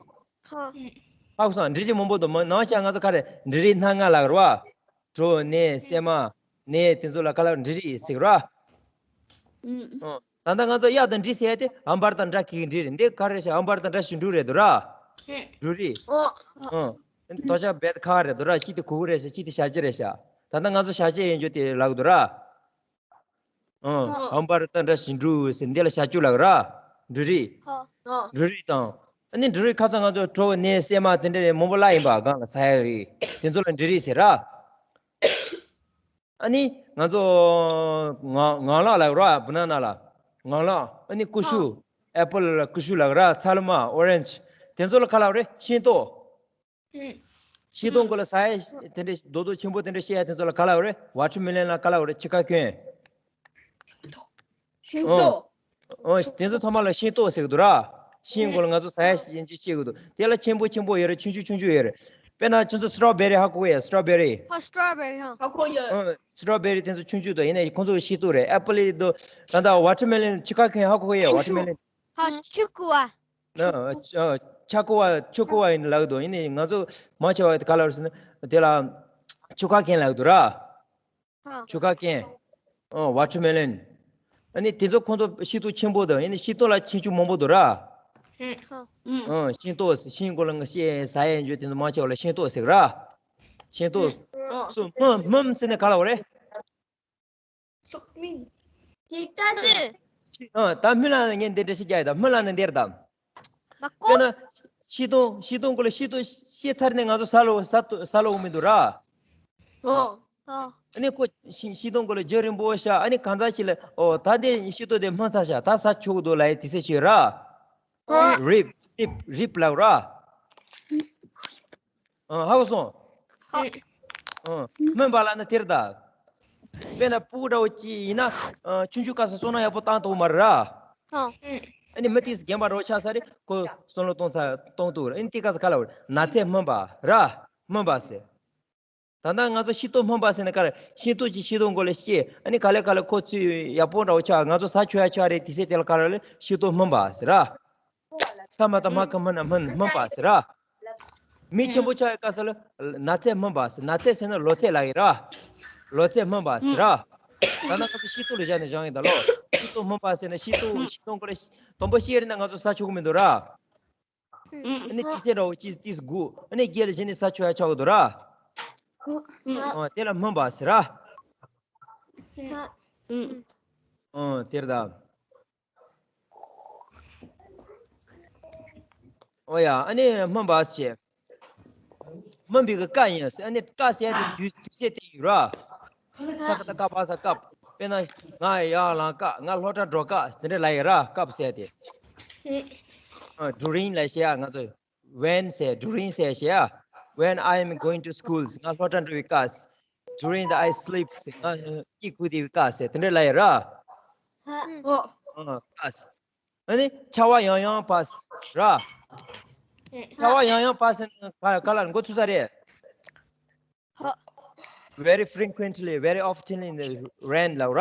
ཧ། ཧ་གོ་སོང་འབྲུ་རིགས་མང་པོ་འདུག་མ་ནང་བཞིན་ང་ཚོ་ག་རེ་འབྲུ་རིགས་སྣ་ལྔ་ལབ་རེད་བ། གྲོ་ནས་སྲན་མ། ནས་དེ་ཚོ་ལ་ག་ལ་འབྲུ་རིགས་ཟེར་ར། ཨུམ། ཨོ། ད་ལྟ་ང་ཚོ་གཡག་དང་འབྲི་ཟེར་ཡ་དེ་ཨམ་བར་དང་འདྲ་གི་འབྲི་རེད་འདི་ག་རེ་ཤ་ཨམ་བར་དང་འདྲ་ཞིམ་འབྲུ་རེད་འདུག་ར། ཨེ། འབྲུ་རིགས། ཨོ། ཨོ། དོ་ཅག་བེད་ཁ་རེད་འདུག་ར་གཅིག་དེ་གུ་གུ་རེད་ཤག་གཅིག་དེ་ཞ་ཅི་རེད་ཤག་ད་ལྟ་ང་ཚོ་ཞ་ཅི་ཡིན་རྒྱུ་དེ་ལབ་འདུག་ར། ཨོ། ཨོ། ཨམ་བར་དང་འདྲ་ཞིམ་འབྲུ་ཟེར་འདི་ལ་ཞ་ཅུ་ལབ་ར། འབྲུ་རིགས། ཨོ། འབྲུ་རིགས་དང་། ཨ་ནི་འབྲུ་རིགས་ཁ་ཚ་ང་ཚོ་གྲོ་ནས་སྲན་མ་དེ་འདྲ་རེད་མང་པོ་ལ་ཡིན་པ་སྒང་ལ་ཟ་ཡ་རེད་དེ་ཚོ་ལ་འབྲུ་རིགས་ཟེར་ར། ཨ་ནི་ང་ཚོ་ངང་ངང་ལག་ལ་རོ་ཨ་བུ་ན་ན་ལ་ངང་ལག་ཨ་ནི་ཀུ་ཤུ་ཨེ་པལ་ལ་ཀུ་ཤུ་ལ་ར་ཚ་ལུ་མ་ཨོ་རེན་ཇི་དེ་ཚོ་ལ་ཁ་ལ་རེ་ཤིང་ཏོག་ཤིང་ཏོག་གོ་ལ་ཟ་ཡ་དེ་འདྲ་རྡོག་རྡོག་ཆེན་པོ་དེ་འདྲ་བཤད་ཡ་དེ་ཚོ་ལ་ག་ལབ་རེད། ཝ་ཊར་མེ་ལོན་ལ་ག་ལབ་རེད། ཕྱི་ཁ་གྱོན། ཤིང་ཏོག་ཨོ། དེ་ཚོ་ཚང་མ་ལ་ཤིང་ཏོག་ཟེར་གི་འདུག་ར། ཤིང་གོ་ལ་ང་ཚོ་ཟ་ཡ་ཞིག་ཡིན་ཅིག་བཤད་གི་འདུག་དེ་ལ་ཆེན་པོ་ཆེན་པོ་ཡོད་རེད། ཆུང་ཆུང་ཆུང་ཆུང་ཡོད་རེད། དཔེར་ན་ཁྱོད་ཚོ་སི་ཊོ་བེ་རི་ཧ་གོ་གི་ཡ། སི་ཊོ་བེ་རི། ཧ་སི་ཊོ་བེ་རི་ཧ་གོ་ཡ། ཨོ། སི་ཊོ་བེ་རི་དེ་ཚོ་ཆུང་ཆུང་འདུག་ཡིན་ནའི་ཁོང་ཚོ་ཤིང་ཏོག་རེད། ཨེ་པལ་ཡིན་འདུག་ད་ལྟ་ཝ་ཊར་མེ་ལོན་ཕྱི་ཁ་གྱོན་ཧ་གོ་གི་ཡ། ཝ་ཊར་མེ་ལོན། ཧ་ཆུ་ཀུ་བ། ན་ཆ་ཀུ་བ། ཆུ་ཀུ་བ་ཡིན་ལབ་འདུག་ཡིན་ནའི་ང་ཚོ་མང་ཆེ་བ་ག་ལབ་རེད་ཟེར་ན་དེ་ལ་ཆུ་ཁ་གྱོན་ལབ་འདུག་ར། ཧ། ཆུ་ཁ་གྱོན། ཨོ། ཝ་ཊར་མེ་ལོན། ཨ་ནི་དེ་ཚོ་ཁོང་ཚོ་ཤིང་ཏོག་ཆེན་པོ་དང་ཡིན་ནའི་ཤིང་ཏོག་ལ་ཆུང་ཆུང་མང་པོ་འདུག་ར། ཧ། ཨོ། ཤིང་ཏོག་ཤིང་གོ་ལ་ང་ཤེས་ཟ་ཡ་འཇུ་དེ་ཚོ་མང་ཆེ་བ་ལ་ཤིང་ཏོག་ཟེར་ར། ཤིང་ཏོག་སོ་སྨུམ་སྨུམ་ཟེར་ན་ག་ལབ་རེད། སོག་མིན། ཅི་ལྟ་སི། ཨ། ད་སྨོན་ལམ་ངས་འདི་འདྲ་ཞིག་རྒྱག་ཡ་ད། སྨོན་ལམ་ནི་འདིར་ད། མ་ཀོ། དཔེར་ན། ཤིང་ཏོག་ཤིང་ཏོག་གོ་ལ་ཤིང་ཏོག་བཤད་ཚར་ནས་ང་ཚོ་ཟ་ལོ་ཟ་ཏོ་ཟ་ལོ་འོང་མི་འདུག་ར། ཨོ། ཨོ། ཨ་ནི་ཁོ་ཤིང་ཤིང་ཏོག་གོ་ལ་རྒྱུན་རིང་པོ་བཞག་ཨ་ནི་གང་ཟག་ཞིག་ལ་ཨོ་ད་འདི་ཤིང་ཏོག་དེ་སྨིན་ཚར་བཞག་ད་ཟ་ཆོག་གི་འདུག་ལབ་ཡ་དེ་ཚོ་ཞིག་ར། ཨོ། རིབ་རིབ་རིབ་ལབ་ར། ཨ། ཧ་གོ་སོང་། ཧ། ཨ། སྨིན་པ་ལབ་ན་དེར་ད། དཔེར་ན་ཕྲུ་གུ་འདྲ་བོ་ཅིག་ཡིན་ན། ཨ། ཆུང་ཆུང་སྐབས་སུ་བསམ་བློ་ཡག་པོ་བཏང་ཐུབ་མ་རེད་ར། ཨ་ནི་མི་དེས་རྒན་པ་འདྲ་བོ་ཆགས་ཚར་རེད་ཁོ་བསམ་བློ་གཏོང་ཚར་གཏོང་ཐུབ་རེད། ཨ་ནི་དེ་སྐབས་སུ་ག་ལབ་རེད། ན་ཚོད་སྨིན་པ་ར། སྨིན་པ་ཟེར། ད་ལྟ་ང་ཚོ་ཤིང་ཏོག་སྨིན་པ་ཟེར་ན་ག་རེ། ཤིང་ཏོག་ཅིག་ཤིང་ཏོག་མགོ་ལ་སྐྱེས་ཨ་ནི་ག་ལེ་ག་ལེ་ཁོ་ཚོས་ཡག་པོ་འདྲ་བོ་ཆགས་ང་ཚོ་ཟ་ཆོག་ཡ་ཆགས་རེད་དེ་ཚེ་དེ་ལ་ག་རེ་ལབ་ཤིང་ཏོག་སྨིན་པ་ཟེར་ར། ཐ་མ་ད་མ་ཁ་སྨིན་ན་སྨིན་སྨིན་པ་ཟེར་ར། མི་ཆེན་པོ་ཆགས་ཡ་དཀའ་ས་ལ་ན་ཚོད་སྨིན་པ་ཟེར། ན་ཚོད་ཟེར་ན་ལོ་ཚོད་ལབ་ཡིན་ར། ལོ་ཚོད་སྨིན་པ་ཟེར་ར། ད་ནང་ང་ཚོ་ཤིང་ཏོག་ལ་བཞག་ནས་སྦྱང་ཡིན་ད་ལོ། ཤིང་ཏོག་སྨིན་པ་ཟེར་ན་ཤིང་ཏོག་ཤིང་ཏོག་མགོ་ལ་དང་པོ་སྐྱེས་རེད་ན་ང་ཚོ་ཟ་ཆོག་གི་མི་འདུག་ར། ཨ་ནི་ཏི་སེ་འདྲ་བོ་ཅིག་ཏིས་དགུ་ཨ་ནི་རྒྱལ་ལ་བྱས་ནས་ས་ཆུ་ཡ་ཆགས་འདུག་ར། ཨོ་དེ་ལ་སྨིན་པ་ཟེར་ར། ཨོ་དེར་ད། ཨོ་ཡ་ཨ་ནི་སྨིན་པ་ཟེར། སྨིན་པའི་གི་ཀ་ཡིན་ཟེར། ཨ་ནི་ཀ་ཟེར་དེ་དུས་དུས་ཚོད་དེ་ཡོད་ར། ས་ཀ་ད་ཀ་བ་ས་ཀ། དཔེར་ན་ང་ཡར་ལངས་ཀ་ང་སློབ་གྲྭ་འགྲོ་ཀ་དེ་འདྲ་ལབ་ཡོད་ར། ཀ་ཟེར་དེ། ཨ་ཌུ་རིང་ལབ་ཤེས་ཡ་ང་ཚོ། When ཟེར་ཌུ་རིང་ཟེར་ཤེས་ཡ། When I am going to school ང་སློབ་གྲྭ་འགྲོ་བའི་སྐབས། During the I sleep ཟེར་ང་སྐྱིད་ཁུག་བསྡད་པའི་སྐབས་ཟེར་དེ་འདྲ་ལབ་ཡོད་ར། ཨ་ཨ་ཀ་ཟེར། ཨ་ནི་ཆར་པ་ཡང་ཡང་བབས་ཟེར་ར། ཆར་པ་ཡང་ཡང་བབས་ཟེར་ན་ག་ག་ལ་མགོ་ཚོས་ས་རེད། Very frequently, very often in the rain ལབ་ར།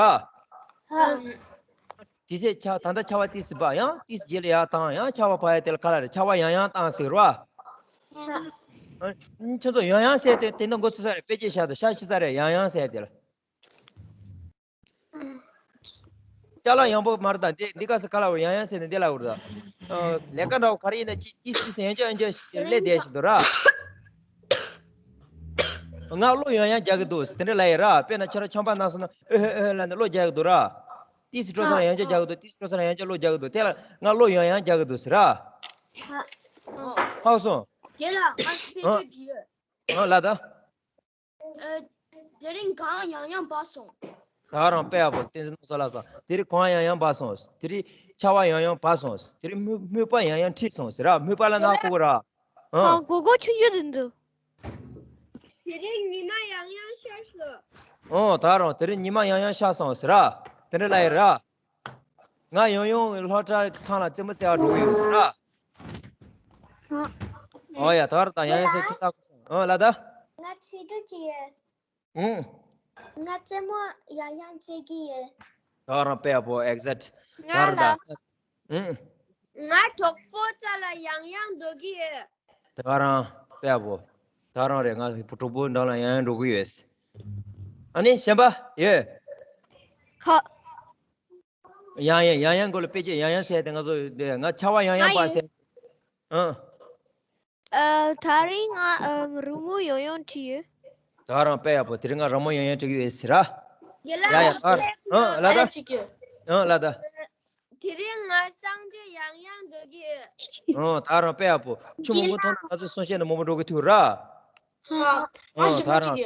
དེ་ཚེ་ཆ་ད་ལྟ་ཆར་པ་ཏིས་བབས་ཡང་ཏིས་རྗེས་ལ་ཡར་བཏང་ཡང་ཆར་པ་བབས་ཡ་དེ་ལ་ག་ལ་རེད། ཆར་པ་ཡང་ཡང་བཏང་ཟེར་ར། ཁྱོད་ཚོ་ཡང་ཡང་ཟེར་དེ་དེ་འདྲ་མགོ་ཚོས་ས་རེད། དཔེ་ཅིག་བཞག་དང་ཤ་ཤི་ས་རེད། ཡང་ཡང་ཟེར་དེ་ལ། ཅ་ལག་ཡང་པོ་མ་རེད་ད། འདི་འདི་ག་ས་ག་ལ་བར་ཡང་ཡང་ཟེར་ནས་འདི་ལ་བར་ད། ལས་ཀ་འདྲ་བོ་ག་རེ་ཡིན་ན་ཅི་ཅི་སི་སི་ཡང་ཅག་ཡང་ཅག་ལས་བསྡད་བཞིན་འདུག་ར། ང་བློ་ཡང་ཡང་རྒྱག་གི་འདུག་དེ་འདྲ་ལབ་ཡིན་ར། དཔེར་ན་ཁྱོད་རང་ཆམ་པ་གནང་སོང་ན་ཨོ་ཧོ་ཨོ་ཧོ་ལབ་ནས་བློ་རྒྱག་གི་འདུག་ར། ཏི་སི་སྤྲོ་ས་ལ་ཡང་ཅག་རྒྱག་གི་འདུག་ཏི་སི་སྤྲོ་ས་ལ་ཡང་ཅག་བློ་རྒྱག་གི་འདུག་དེ་ལ་ང་བློ་ཡང་ཡང་རྒྱག་གི་འདུག་ཟེར་ར། ཧ་སོང་། དེ་ལ་ང་དཔེ་ཆ་བྲིས་ཡོད། ཨ་ལ་ད། ཨ། དེ་རིང་གངས་ཡང་ཡང་བབས་སོང་། ད་རང་དཔེ་ཡག་པོ་བསྟན་འཛིན་ནོར་བཟང་ལགས་སོ། དེ་རིང་གངས་ཡང་ཡང་བབས་སོང་། དེ་རིང་ཆར་པ་ཡང་ཡང་བབས་སོང་། དེ་རིང་སྨུག་སྨུག་པ་ཡང་ཡང་ཁྲིད་སོང་ཟེར་ར། སྨུག་པ་ལ་ནག་ཁུག་ར། ཨ། ཨ་མགོ་སྐོར་ཆུང་ཆུང་རེད་འདུག་དེ་རིང་ཉི་མ་ཡང་ཡང་ཤར་སོང་། ཨོ་ད་རང་དེ་རིང་ཉི་མ་ཡང་ཡང་ཤར་སོང་ཟེར་ར། དེ་འདྲ་ལབ་ཡིན་ར། ང་ཡང་ཡང་སློབ་གྲྭ་ཁང་ལ་རྩེད་མོ་རྩེ་བར་འགྲོ་གི་ཡོད་ཟེར་ར། ཨོ་ཡ་ད་ར་ད་ཡང་ཡང་ཟེར་ཁྱི་ཚ། ཨོ་ལ་ད། ང་ཆེ་དུ་ཅི་ཡོད། ཨུང་། ང་རྩེད་མོ་ཡང་ཡང་རྩེ་གི་ཡོད། ད་རང་དཔེ་ཡག་པོ་exact། ང་ད་ར་ལ། ད། ཨུང་། ང་གྲོགས་པོ་རྩ་ལ་ཡང་ཡང་འགྲོ་གི་ཡོད། ད་རང་དཔེ་ཡག་པོ། ད་རང་རེད། ང་གྲོགས་པོ་འགྲམ་ལ་ཡང་ཡང་འགྲོ་གི་ཡོད། ཨ་ནི་གཞན་པ་ཡོད། ཧ། ཡང་ཡང་ཡང་ཡང་མགོ་ལ་དཔེ་ཅིག་ཡང་ཡང་ཟེར་ཏེ་ང་ཚོ་ང་ཆར་པ་ཡང་ཡང་བབས་ཟེར། ཨ། ཨ། ད་རིང་ང་རི་མོ་ཡང་ཡང་བྲིས་ཡོད། ད་རང་དཔེ་ཡག་པོ་དེ་རིང་ང་རི་མོ་ཡང་ཡང་བྲིས་ཡོད་ཟེར་ར། ཡ་ཡ་ད་རང་ཨ་ལ་ད། ཨ་ལ་ད། དེ་རིང་ང་གསང་སྤྱོད་ཡང་ཡང་འགྲོ་གི་ཡོད། ཨ་ད་རང་དཔེ་ཡག་པོ་ཆུ་མང་པོ་འཐུང་ན་ང་ཚོ་གསུང་བཤད་ནང་མང་པོ་འགྲོ་གི་ཐུག་ར། ཨ་ད་རང་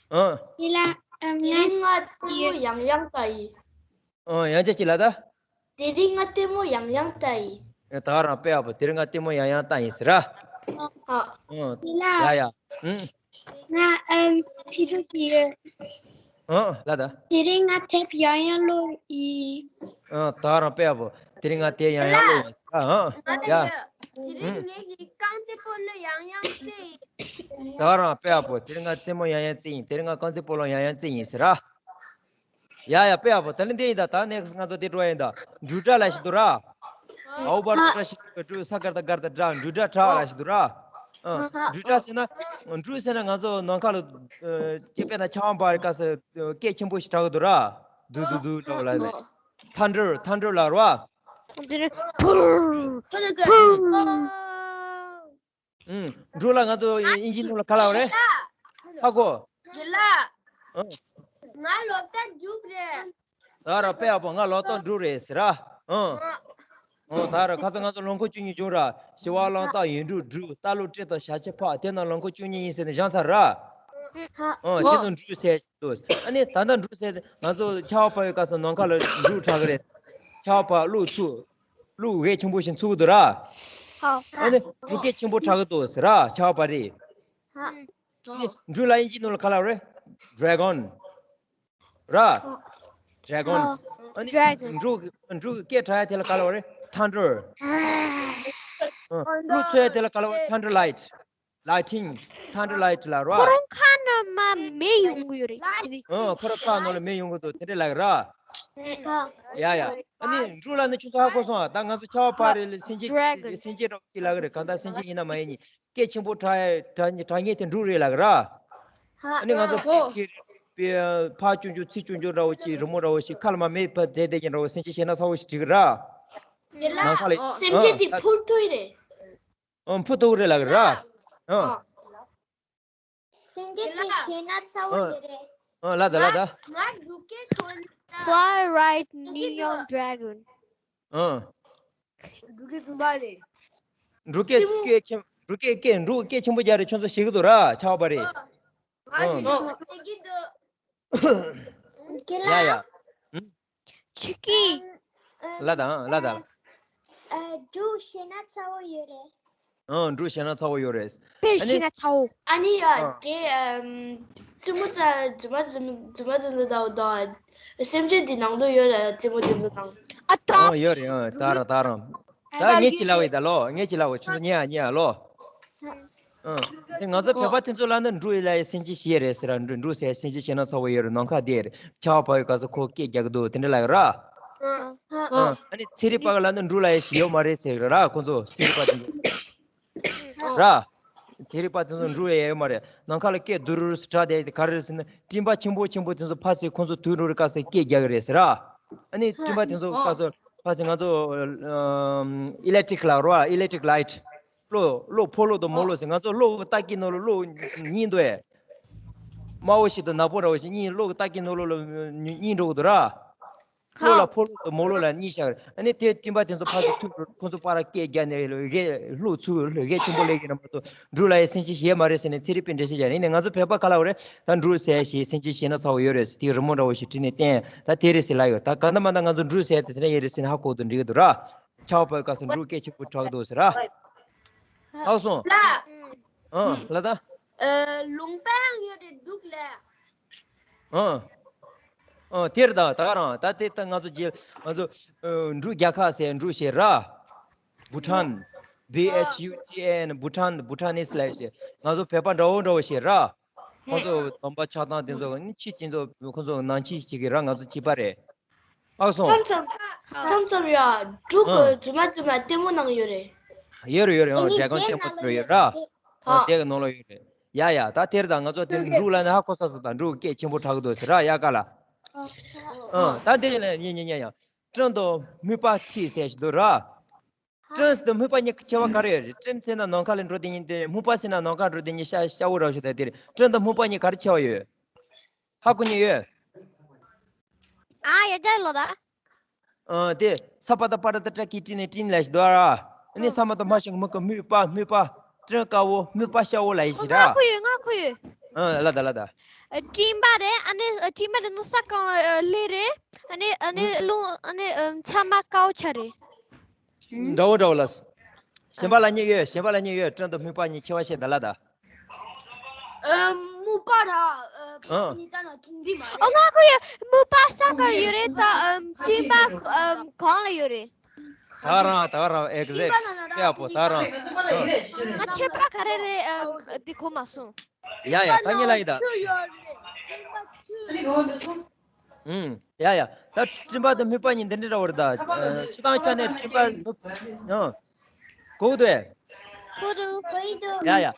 ཨ། དེ་རིང་ང་ལྟད་མོ་ཡང་ཡང་ལྟ་ཡིན། ཨོ་ཡང་ཅི་ཅི་ལ་ད། དེ་རིང་ང་ལྟད་མོ་ཡང་ཡང་ལྟ་ཡིན། ཨེ་ད་རང་དཔེ་ཡག་པོ་དེ་རིང་ང་ལྟད་མོ་ཡང་ཡང་ལྟ་ཡིན་ཟེར་ར། ཨ། ཨ། ཡ་ཡ། ཨུམ། ང་ཨམ་ཕི་རུ་གི་ཡོད། ཨ། ལ་ད། དེ་རིང་ང་དེབ་ཡང་ཡང་ཀློག་ཡིན། ཨ། ད་རང་དཔེ་ཡག་པོ། དེ་རིང་ང་དེབ་ཡང་ཡང་ཀློག་ཡིན། ཨ། ཨ། ང་ད་ཡ། ཡོད། དེ་རིང་ངེད་ཀྱི་རྐང་རྩེད་སྤོ་ལོ་ཡང་ཡང་རྩེ་ཡིན། ད་རང་དཔེ་ཡག་པོ། དེ་རིང་ང་རྩེད་མོ་ཡང་ཡང་རྩེ་ཡིན། དེ་རིང་ང་རྐང་རྩེད་སྤོ་ལོ་ཡང་ཡང་རྩེ་ཡིན་ཟེར་ར། ཡ་ཡ། དཔེ་ཡག་པོ། ད་ལན་འདི་ཡིན་ད། ད་next་ང་ཚོ་དེ་འགྲོ་ཡིན་ད། འབྲུག་སྒྲ་ལ་ཞིག་འདུག་ར། ཨའོ་བ་རུ་ཏྲ་ཞིག་འབྲུག་ས་གར་ད་གར་ད་སྒྲ། འབྲུག་སྒྲ་གྲགས་ལ་ཞིག་འདུག་ར། ཨ། འབྲུག་སྒྲ་ཟེར་ན། འབྲུག་ཟེར་ན་ང་ཚོ་ནང་ཁ་ལ། ཨ། སྐད་དཔེར་ན་ཆར་པ་བབས་པའི་སྐབས་སུ། ཨ། སྐད་ཆེན་པོ་ཞིག་གྲགས་ཀྱི་འདུག་ར། དུ་དུ་དུ་འདྲ་བོ་ལ་ཟེར། ཐན་ཌར། ཐན་ཌར་ལ་ར། འདི་ནི་ཕུར་ཕུར། ཨུམ། འབྲུག་ལ་ང་ཚོ་དབྱིན་ཇིའི་ནང་ལ་ག་ལབ་རེད། ཧ་གོ། རྒན་ལགས། ཨ། ང་སློབ་གྲྭ་འབྲུག་རེད། ད་ར་དཔེ་ཡག་པོ། ང་སློབ་གྲྭ་འབྲུག་རེད་ཟེར་ར། ཨ། ཨ། ད་ར་ཁ་སང་ང་ཚོ་ལོ་འཁོར་བཅུ་གཉིས་བྱུང་ར། བྱི་བ་གླང་སྟག་ཡིག་འབྲུག་འབྲུག་རྟ་ལོ་སྤྲེལ་དང་བྱ་ཁྱི་ཕག་དེ་རྣམས་ལོ་འཁོར་བཅུ་གཉིས་ཡིན་ཟེར་ནས་བཞེངས་ཚར་ར། ཨ། དེ་ཚོ་འབྲུག་ཟེར་ཞིག་འདུག་ཨ་ནི་ད་ལྟ་འབྲུག་ཟེར་ང་ཚོ་ཆར་པ་བབས་པའི་སྐབས་སུ་ནམ་མཁའ་ལ་འབྲུག་གྲགས་ཀྱི་རེད། ཆར་པ་གློག་འཚུབ། གློག་འོད་ཆེན་པོ་ཞིག་འཚུབ་ཀྱི་འདུག་ར། ཨ་ནི་འབྲུག་སྐད་ཆེན་པོ་གྲགས་ཀྱི་འདུག་ཟེར་ར། ཆར་པ་རེད། འབྲུག་ལ་དབྱིན་ཇིའི་ནང་ལ་ག་ལབ་རེད། ཌེ་གོན། ར། ཌེ་གོན། ཨ་ནི་འབྲུག་འབྲུག་སྐད་གྲགས་ཡ་དེ་ལ་ག་ལབ་རེད། ཐན་ཌར། ཨ། གློག་འཚུབ་ཡ་དེ་ལ་ག་ལབ་རེད། ཐན་ཌར་ལའིཊ། ལའི་ཊིང་། ཐན་ཌར་ལའིཊ་ལབ་ར། ཁོ་རང་ཁ་ནང་མ་མེ་ཡོང་གི་ཡོད་རེད། ཨ། ཁོ་རང་ཁ་ནང་ལ་མེ་ཡོང་གི་འདུག་དེ་འདྲ་ལབ་ར། ཡ་ཡ། ཨ་ནི་འབྲུག་ལ་ནི་ཁྱོད་ཚོ་ཧ་གོ་སོང་ཨ། ད་ང་ཚོ་ཆར་པ་བབས་པ་རེད་ལ། སེམས་ཅན་སེམས་ཅན་འདྲ་བོ་ཅིག་ལབ་ཀྱི་རེད། གང་ལྟར་སེམས་ཅན་ཡིན་ན་མ་ཡིན་ནི། སྐད་ཆེན་པོ་གྲགས་གྲགས་གྲགས་མཁན་དེ་འབྲུག་རེད་ལབ་ཀྱི་ར། ཨ་ནི་ང་ཚོ་ཨོ། ཕར་ཕར་ཆུང་ཆུང་ཚིག་ཆུང་ཆུང་འདྲ་བོ་ཅིག་རི་མོ་འདྲ་བོ་ཞིག་ཁ་ལ་མ་མེ་ཕར་བསྡད་བསྡད་ཀྱི་འདྲ་བོ། སེམས་ཅན་ཞེད་སྣང་ཚ་བོ་ཞིག་འབྲི་གི་ར། ཡིན་ལ། ནམ་མཁའ་ལ། སེམས་ཅན་དེ་འཕུར་ཐུབ་ཀྱི་རེད། ཨ། འཕུར་ཐུབ་ཀྱི་རེད་ལབ་ཀྱི་ར། ཨ། སེམས་ཅན་དེ་ཞེད་སྣང་ཚ་བོ་ཞིག་རེད། ཨ། ལ་ད་ལ་ད། ང་འབྲུག་སྐད་ཐོན། Fly right neon dragon། ཨ། འབྲུག་སྐད་དུ་མ་རེད། འབྲུག་སྐད་སྐད་ཆེན། འབྲུག་སྐད་སྐད། འབྲུག་སྐད་ཆེན་པོ་རྒྱག་རེད། ཁྱོད་ཚོ་ཤེས་ཀྱི་འདུག་ར། ཆར་པ་བབས་པ་རེད། ཨ། ཨ། ཤེས་ཀྱི་འདུག་ཡ་ཡ། ཨུམ། ཆུ་ཀི། ལ་དང་ལ་དང་། ཨ། འབྲུག་ཞེད་སྣང་ཚ་བོ་ཡོད་རེད། ཨ། འབྲུག་ཞེད་སྣང་ཚ་བོ་ཡོད་རེད། དཔེ་ཨ་ནི། ཞེད་སྣང་ཚ་བོ། ཨ་ནི་ཡ། ཨ། དེ་ཨམ། རྩེད་མོ་རྩེ། རྫུན་མ་རྫུན་རྫུན་མ་རྫུན་རྫུན་དང་དང་། སེམས་ཅན་དེ་ནང་དུ་ཡོད་ལ། རྩེད་མོ་རྫུན་རྫུན་དང་། ཨ། ད། ཨ། ཡོད་རེད། ཨ། ད་རང་ད་རང་། ད་ངས་ཅི་ལབ་ཡིན་ད་ལོ། ངས་ཅི་ལབ་ཡོད། ཁྱོད་ཚོ་ཉན་ཨ་ཉན་ཨ་ལོ། ཨ། དེ་ང་ཚོ་བོད་པ་དེ་ཚོ་ལ་ནི་འབྲུག་ལ་སེམས་ཅན་ཞེད་རེད་ཟེར་ར། འབྲུག་འབྲུག་ཟེར་སེམས་ཅན་ཞེད་སྣང་ཚ་བོ་ཡོད་རེད། ནམ་མཁའ་བསྡད་རེད། ཆར་པ་བབས་པའི་སྐབས་སུ་ཁོ་སྐད་རྒྱག་གི་འདུག་དེ་འདྲ་ལབ་ཀྱི་ར། ཨ། ཨ། ཨ་ནི་ཚན་རིག་པ་ག་ལ་ནི་འབྲུག་ལ་ཡེ་ཞིག་ཡོད་མ་རེད་ཟེར་གི་ར། ཁོ་ཚོ་ཚན་རིག་པ་དེ་ཚོ་ར། ཚན་རིག་པ་དེ་ཚོ་འབྲུག་ལ་ཡེ་ཡོད་མ་རེད། ནམ་མཁའ་ལ་སྐད་དུ་རུ་རུ་ཟེར་གྲགས་བསྡད་དེ་ག་རེ་རེད་ཟེར་ན། སྤྲིན་པ་ཆེན་པོ་ཆེན་པོ་དེ་ཚོ་ཕར་ཚུར་ཁོ་ཚོ་དུད་འགྲོ་རེ་སྐབས་སུ་སྐད་རྒྱག་གི་རེད་ཟེར་ར། ཨ་ནི་སྤྲིན་པ་དེ་ཚོ་སྐབས་སུ་ཕར་ཚུར་ང་ཚོ་ཨིལེག་ཊི་རིག་ལབ་ར། ཨིལེག་ཊི་རིག་ལའིཊ། གློག་གློག་ཕོ་གློག་དང་མོ་གློག་ཟེར། ང་ཚོ་གློག་གི་རྟགས་སྐྱེས་ནང་ལ་གློག་གཉིས་འདུག་ཨེ། དམར་པོ་ཞིག་དང་ནག་པོ་འདྲ་བོ་ཞིག་གཉིས། གློག་གི་རྟགས་སྐྱེས་ནང་ལོགས་ལ་གཉིས་འགྲོ་གི་འདུག་ར། གློག་ལ་ཕོ་གློག་དང་མོ་གློག་ལ་གཉིས་བཞག་རེད། ཨ་ནི་དེ་སྤྲིན་པ་དེ་ཚོ་ཕར་ཚུར་ཐུག་ཁོ་ཚོ་པར་སྐད་རྒྱག་ནས་གློག་འཚུབ་གློག་ཆེན་པོ་སླེབས་ཀྱི་རེད་མ་གཏོགས། འབྲུག་ལ་ཡེ་སེམས་ཅན་ཞེད་མ་རེད་ཟེར་ནས་ཚན་རིག་པས་འགྲེལ་བཤད་བརྒྱབ་ནས། ཡིན་ནའི་ང་ཚོ་བོད་པ་ག་ལབ་རེད། ད་འབྲུག་ཟེར་ཞིག་སེམས་ཅན་ཞེད་སྣང་ཚ་བོ་ཡོད་རེད་ཟེར། དེའི་རི་མོ་འདྲ་བོ་ཞིག་བྲིས་ནས་བསྟན། ད་དེ་རེད་ཟེར་ལབ་ཡོད། ད་ག་འདྲ་མ་འདྲ་ང་ཚོ་འབྲུག་ཟེར་དེ་དེ་འདྲ་ཡིན་རེད་ཟེར་ནས་ཧ་གོ་གི་འདུག་འགྲིག་གི་འདུག་ར། ཆར་པ་བབས་པའི་སྐབས་སུ་འབྲུག་སྐད་ཆེན་པོ་གྲགས་ཀྱི་འདུག་ཟེར་ར། ཧ་གོ་སོང་། ལགས། ཨ། ལགས་ད། ཨ། ལུང་པ་ཡང་ཡོད་རེད་འབྲུག་ལ། ཨ། ཨ། དེར་ད་ད་ག་རང་ད་དེ་ད་ང་ཚོ་རྗེས་ང་ཚོ་ཨ་འབྲུག་རྒྱལ་ཁབ་ཟེར་འབྲུག་ཞེས་ར། བྷུ་ཊཱན། བྷི་ཨེཆ་ཡུ་ཊི་ཨེ་ཨེན། བྷུ་ཊཱན། བྷུ་ཊཱ་ནིས་ལབ་ཞེས། ང་ཚོ་བོད་པ་འདྲ་བོ་འདྲ་བོ་ཞེས་ར། ཁོང་ཚོ་གདོང་པ་ཆགས་སྟངས་དེ་ཚོ་ནི་ཕྱི་སྤྱི་ཚོགས་ཁོང་ཚོ་ནང་ཕྱི་ཞིག་གི་ར། ང་ཚོ་གཅིག་པ་རེད། ཨ་སོང་། མཚམས་མཚམས་མཚམས་མཚམས་ཡ། འབྲུག་གི་ཨ་རྫུན་མ་རྫུན་མ་ལྟད་མོ་ནང་ཡོད་རེད། ཡོད་རེད་ཡོད་རེད། ཨོ། ཌེ་གོན་ལྟད་མོ་ཡོད་ར། ཨ། དེ་གི་ནང་ལོགས་ཡོད་རེད། ཡ་ཡ། ད་དེར་ད་ང་ཚོ་དེ་འབྲུག་ལ་ནི་ཧ་གོ་ས་སོ། ད་འབྲུག་སྐད་ཆེན་པོ་གྲགས་ཀྱི་འདུག་ཟེར་ར། ཡ་ག་ལ། ཨ། ད་དེ་ལ་ཉེ་ཉེ་ཉེ་ཡ། སྤྲིན་དང་སྨུག་པ་འཁྲིགས་ཟེར་ཞིག་འདུག་ར། སྤྲིན་དང་སྨུག་པ་གཉིས་ཁྱད་པར་ག་རེ་ཡོད་རེད། སྤྲིན་ཟེར་ན་ནམ་མཁའ་ལ་འགྲོ་དེ་གཉིས་དེ། སྨུག་པ་ཟེར་ན་ནམ་མཁའ་འགྲོ་དེ་གཉིས། ཤ་ཤ་བོ་འདྲ་བོ་ཞིག་ད་དེ་རེད། སྤྲིན་དང་སྨུག་པ་གཉིས་ག་རེ་ཁྱད་པར་ཡོད། ཧ་གོ་མཁན་ཡོད། ཨ། ཡ་ཅག་ལོ་ད། ཨ། དེ་ས་པ་ཏ་པ་ར་ཏ་ཏྲ་ཀི་ཏྲི་ནས་སྤྲིན་ལབ་ཞིག་འདུག་ར། ཨ་ནི་ས་མ་ཏ་སྨ་ཞབས་ཀྱུ་སྨུ་གུ་སྨུག་པ། སྨུག་པ། སྤྲིན་དཀར་པོ། སྨུག་པ་ཤ་བོ་ལབ་ཡས་ཞིག་ར། ང་གོ་ཡོད། ང་གོ་ཡོད། ཨ། ལ་ད་ལ་ད། ཨ། སྤྲིན་པ་རེད། ཨ་ནི་སྤྲིན་པ་རེད་ནོ་ས་གང་ལ་སླེབས་རེད། ཨ་ནི་ཨ་ནི་རླུང་ཨ་ནི་མཚན་མ་དཀར་པོ་ཆགས་རེད། འདྲ་བོ་འདྲ་བོ་ལ། གཞན་པ་ལ་གཉིས་ཡོད། གཞན་པ་ལ་གཉིས་ཡོད། སྤྲིན་དང་སྨུག་པ་གཉིས་ཁྱད་པར་ཤེས་ད་ལ་ད། ཨ། སྨུག་པ་ར། ཨ། ཨ། ཕོ་གཉིས་ད་ན་མཐོང་གི་མ་རེད། ཨོ་ང་ཁོ་ཡ་སྨུག་པ་ས་གར་ཡོད་རེད་ད། ཨམ་སྤྲིན་པ་ཨམ་གང་ལ་ཡོད་རེད། ད་རང་ད་རང་ཨེག་ཟེག་ཊི་ཡ་པོ་ད་རང་། ང་ཁྱད་པར་ག་རེ་རེད་ཨམ་འདི་གོ་མ་སོང་། ཡ་ཡ་ད་ངེད་ལ་ཡིན་ད། ཆུ་ཡོད་རེད། སྤྲིན་པ་ཆུ། ཨུམ། ཡ་ཡ། ད་སྤྲིན་པ་དང་སྨུག་པ་གཉིས་འདི་འདྲ་འདྲ་བོ་རེད་ད། ཨ། སྤྱིར་བཏང་ཆ་ནས་སྤྲིན་པ་སྨུག་ཨ། གོ་གི་འདུག་ཨེ། གོ་འདུག་གོ་གི་འདུག་ཡ་ཡ།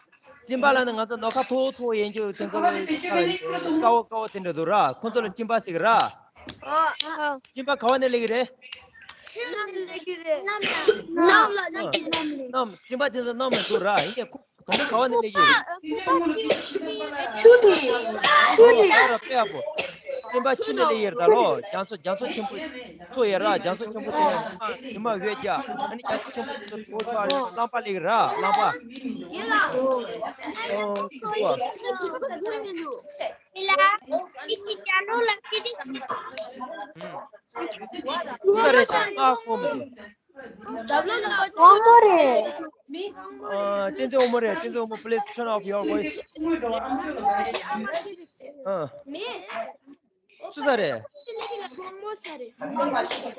སྤྲིན་པ་ལ་ནི་ང་ཚོ་ནམ་མཁའ་མཐོ་བོ་མཐོ་བོ་ཡིན་རྒྱུ་དེ་ཚོ་ལ་དཀར་པོ་དཀར་པོ་དེ་འདྲ་འདུག་ར། ཁོ་ཚོ་ལ་སྤྲིན་པ་ཟེར་གི་ར། ཨ། ཨ། སྤྲིན་པ་ག་བ་ནས་སླེབས་ཀྱི་རེད། ཆུ་ནས་སླེབས་ཀྱི་རེད། གནམ་ལ། གནམ་ལ། གནམ་ལ། གནམ། སྤྲིན་པ་དེ་ཚོ་གནམ་ལ་འདུག་ར། ཡིན་ནའི་ཁོ། དང་པོ་ག་བ་ནས་སླེབས་ཀྱི་ཡོད། ཆུ་ནས། ཆུ་ནས། ཨོ་ད་ར་དཔེ་ཡག་པོ། སྤྲིན་པ་ཆུ་ནས་སླེབས་ཡོད་རེད་ད་ལོ། རྒྱ་མཚོ། རྒྱ་མཚོ་ཆེན་པོ་ཚོ་ཡོད་ར། རྒྱ་མཚོ་ཆེན་པོ་དེ་ཉི་མ་ཉི་མ་འོད་རྒྱག་ཨ་ནི་རྒྱ་མཚོ་ཆེན་པོ་དེ་ཚོ་ཚོ་ཆུ་ཨ་རེ་རླངས་པ་སླེབས་ཀྱི་ར། རླངས་པ། ཨོ་ཀི་སྐོ། ཀི་ས་རེ་ཤ་ཨ་ཀོ་མི། དབང་མོ་རེད། ཨ། བསྟན་འཛིན་དབང་མོ་རེད། བསྟན་འཛིན་དབང་མོ། Please turn off your voice. ཨ། སུ་ས་རེད། དབང་མོ་ས་རེད།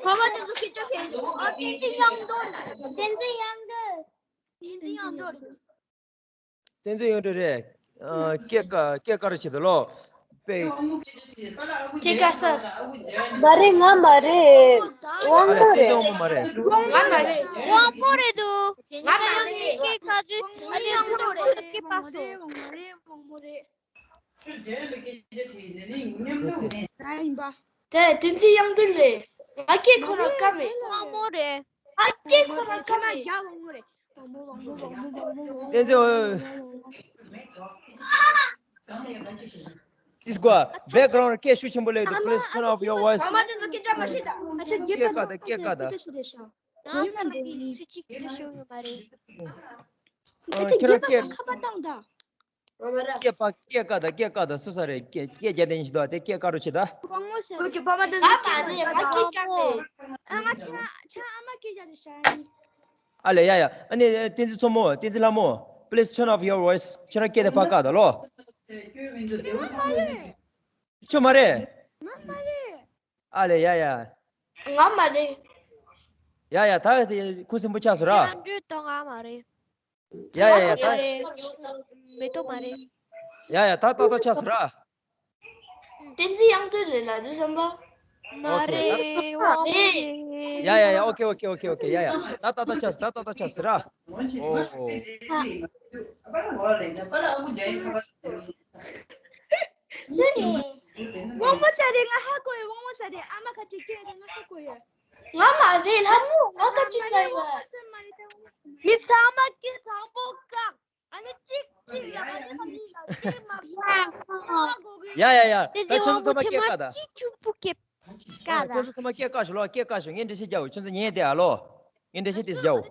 ཁོ་མ་དེ་ཚོ་སྐད་ཆ་བཤད་འདུག་ཨ། བསྟན་འཛིན་དབྱངས་སྒྲོལ། བསྟན་འཛིན་དབྱངས་སྒྲོལ། བསྟན་འཛིན་དབྱངས་སྒྲོལ་རེད། བསྟན་འཛིན་དབྱངས་སྒྲོལ་རེད། ཨ། སྐད་ཀ་སྐད་ཀ་རུ་བྱེད་དོ་ལོ། པེ། སྐད་ཀ་ས། མ་རེད། ང་མ་རེད། དབང་མོ་རེད། བསྟན་འཛིན་དབང་མོ་མ་རེད། ང་མ་རེད། དབང་མོ་རེད་འདུག་ང་མ་རེད། སྐད་ཀ་དུས་ཨ་ནི་ཁོ་ཚོ་སྐད་པ་སོ། དབང་མོ་རེད། དབང་མོ་རེད། ར་ཡིན་པ། དེ་བསྟན་འཛིན་དབྱངས་སྒྲོལ་རེད། ང་སྐད་ཁོ་རང་བཀག་མེད། དབང་མོ་རེད། ང་སྐད་ཁོ་རང་བཀག་མེད། རྒྱ་དབང་མོ་རེད། དབང་མོ། དབང་མོ། དབང་མོ། དབང་མོ། བསྟན་འཛིན། ཨོ། This guy, background སྐད་ཤུགས་ཆེན་པོ་སླེབས་འདུག Please turn off your voice. ཨ་མ་དེ་ཚོ་སྐད་ཆ་མ་བཤད་ད། ཨ་ཅག་རྒྱས་པ། སྐད་ཀ་ད། སྐད་ཀ་ད། ང་ཕ་གི་སུ་གཅིག་ཀྱང་ཤོད་ཡོད་མ་རེད། ཨ། ཁྱེད་རང་སྐད། ཁ་པར་བཏང་ད། སྐད་པ། སྐད་ཀ་ད། སྐད་ཀ་ད། སུ་ས་རེད། སྐད། སྐད་རྒྱག་དེ་ཡིན་ཞིག་འདུག་དེ་སྐད་ཀ་རུ་བྱེད་ད། དབང་མོ་ཟེར། ཨོ་ཅོ་པ་མ་དེ་ང་མ་རེད། ང་སྐད་རྒྱག་མེད། ཨ། ང་ཁྱེད་རང་ཁྱེད་རང་ཨ་མ་སྐད་རྒྱག་དེ་ཤ་ཡིན། ཨ་ལས། ཡ་ཡ། ཨ་ནི་བསྟན་འཛིན་མཚོ་མོ། བསྟན་འཛིན་ལྷ་མོ། Please turn off your voice. ཁྱེད་རང་སྐད་དེ་ཕར་བཀག་ད་ལོ། ང་མ་རེད། ཁྱོད་མ་རེད། ང་མ་རེད། ཨ་ལས། ཡ་ཡ། ང་མ་རེད། ཡ་ཡ། ད་དེ་ཁུ་སིམ་པོ་ཆགས་སོང་ར། ཁྱེད་རང་འགྲོས་གཏོང་ང་མ་རེད། ཡ་ཡ་ཡ། ད། མེ་ཏོག་མ་རེད། ཡ་ཡ། ད་ཏག་ཏག་ཆགས་སོང་ར། བསྟན་འཛིན་དབྱངས་སྒྲོལ་རེད་ལ་དུས་བསམ་པ། མ་རེད། དབང་མོ་རེད། ཡ་ཡ་ཡ། ཨོ་ཁེ་ཨོ་ཁེ་ཨོ་ཁེ་ཨོ་ཁེ། ཡ་ཡ། ད་ཏག་ཏག་ཆགས་སོང་། ད་ཏག་ཏག་ཆགས་སོང་ར། ཨོ་ཧོ། སུ་རེད། དབང་མོ་ས་རེད། ང་ཧ་གོ་ཡོད། དབང་མོ་ས་རེད། ཨ་མ་ཁ་ཅིག་སྐད་རེད། ང་ཧ་གོ་ཡོད། ང་མ་རེད། ལྷ་མོ། ང་ཁ་ཅིག་ལ་ཡོད། མི་ཚང་མ་སྐད་དྲག་པོ་བཀག་ཨ་ནི་གཅིག་གཅིག་ལ་ཨ་ནི་ཨ་ནི་ལ་སྐད་མ་བཀག་ཧ་གོ་གི། ཡ་ཡ་ཡ། དེ་ད་ཁྱོད་ཚོ་ཚང་མ་སྐད་བཀག་ད། ཅི་ཆུ་བུ་སྐད་བཀག་ད། ཁྱོད་ཚོ་ཚང་མ་སྐད་བཀག་ཞོག་ལོ། སྐད་བཀག་ཞོག་ངས་འགྲེལ་བཤད་རྒྱག་འོ། ཁྱོད་ཚོ་ཉན་དེ་ཨ་ལོ། ངས་འགྲེལ་བཤད་ཏིས་རྒྱག་འོ།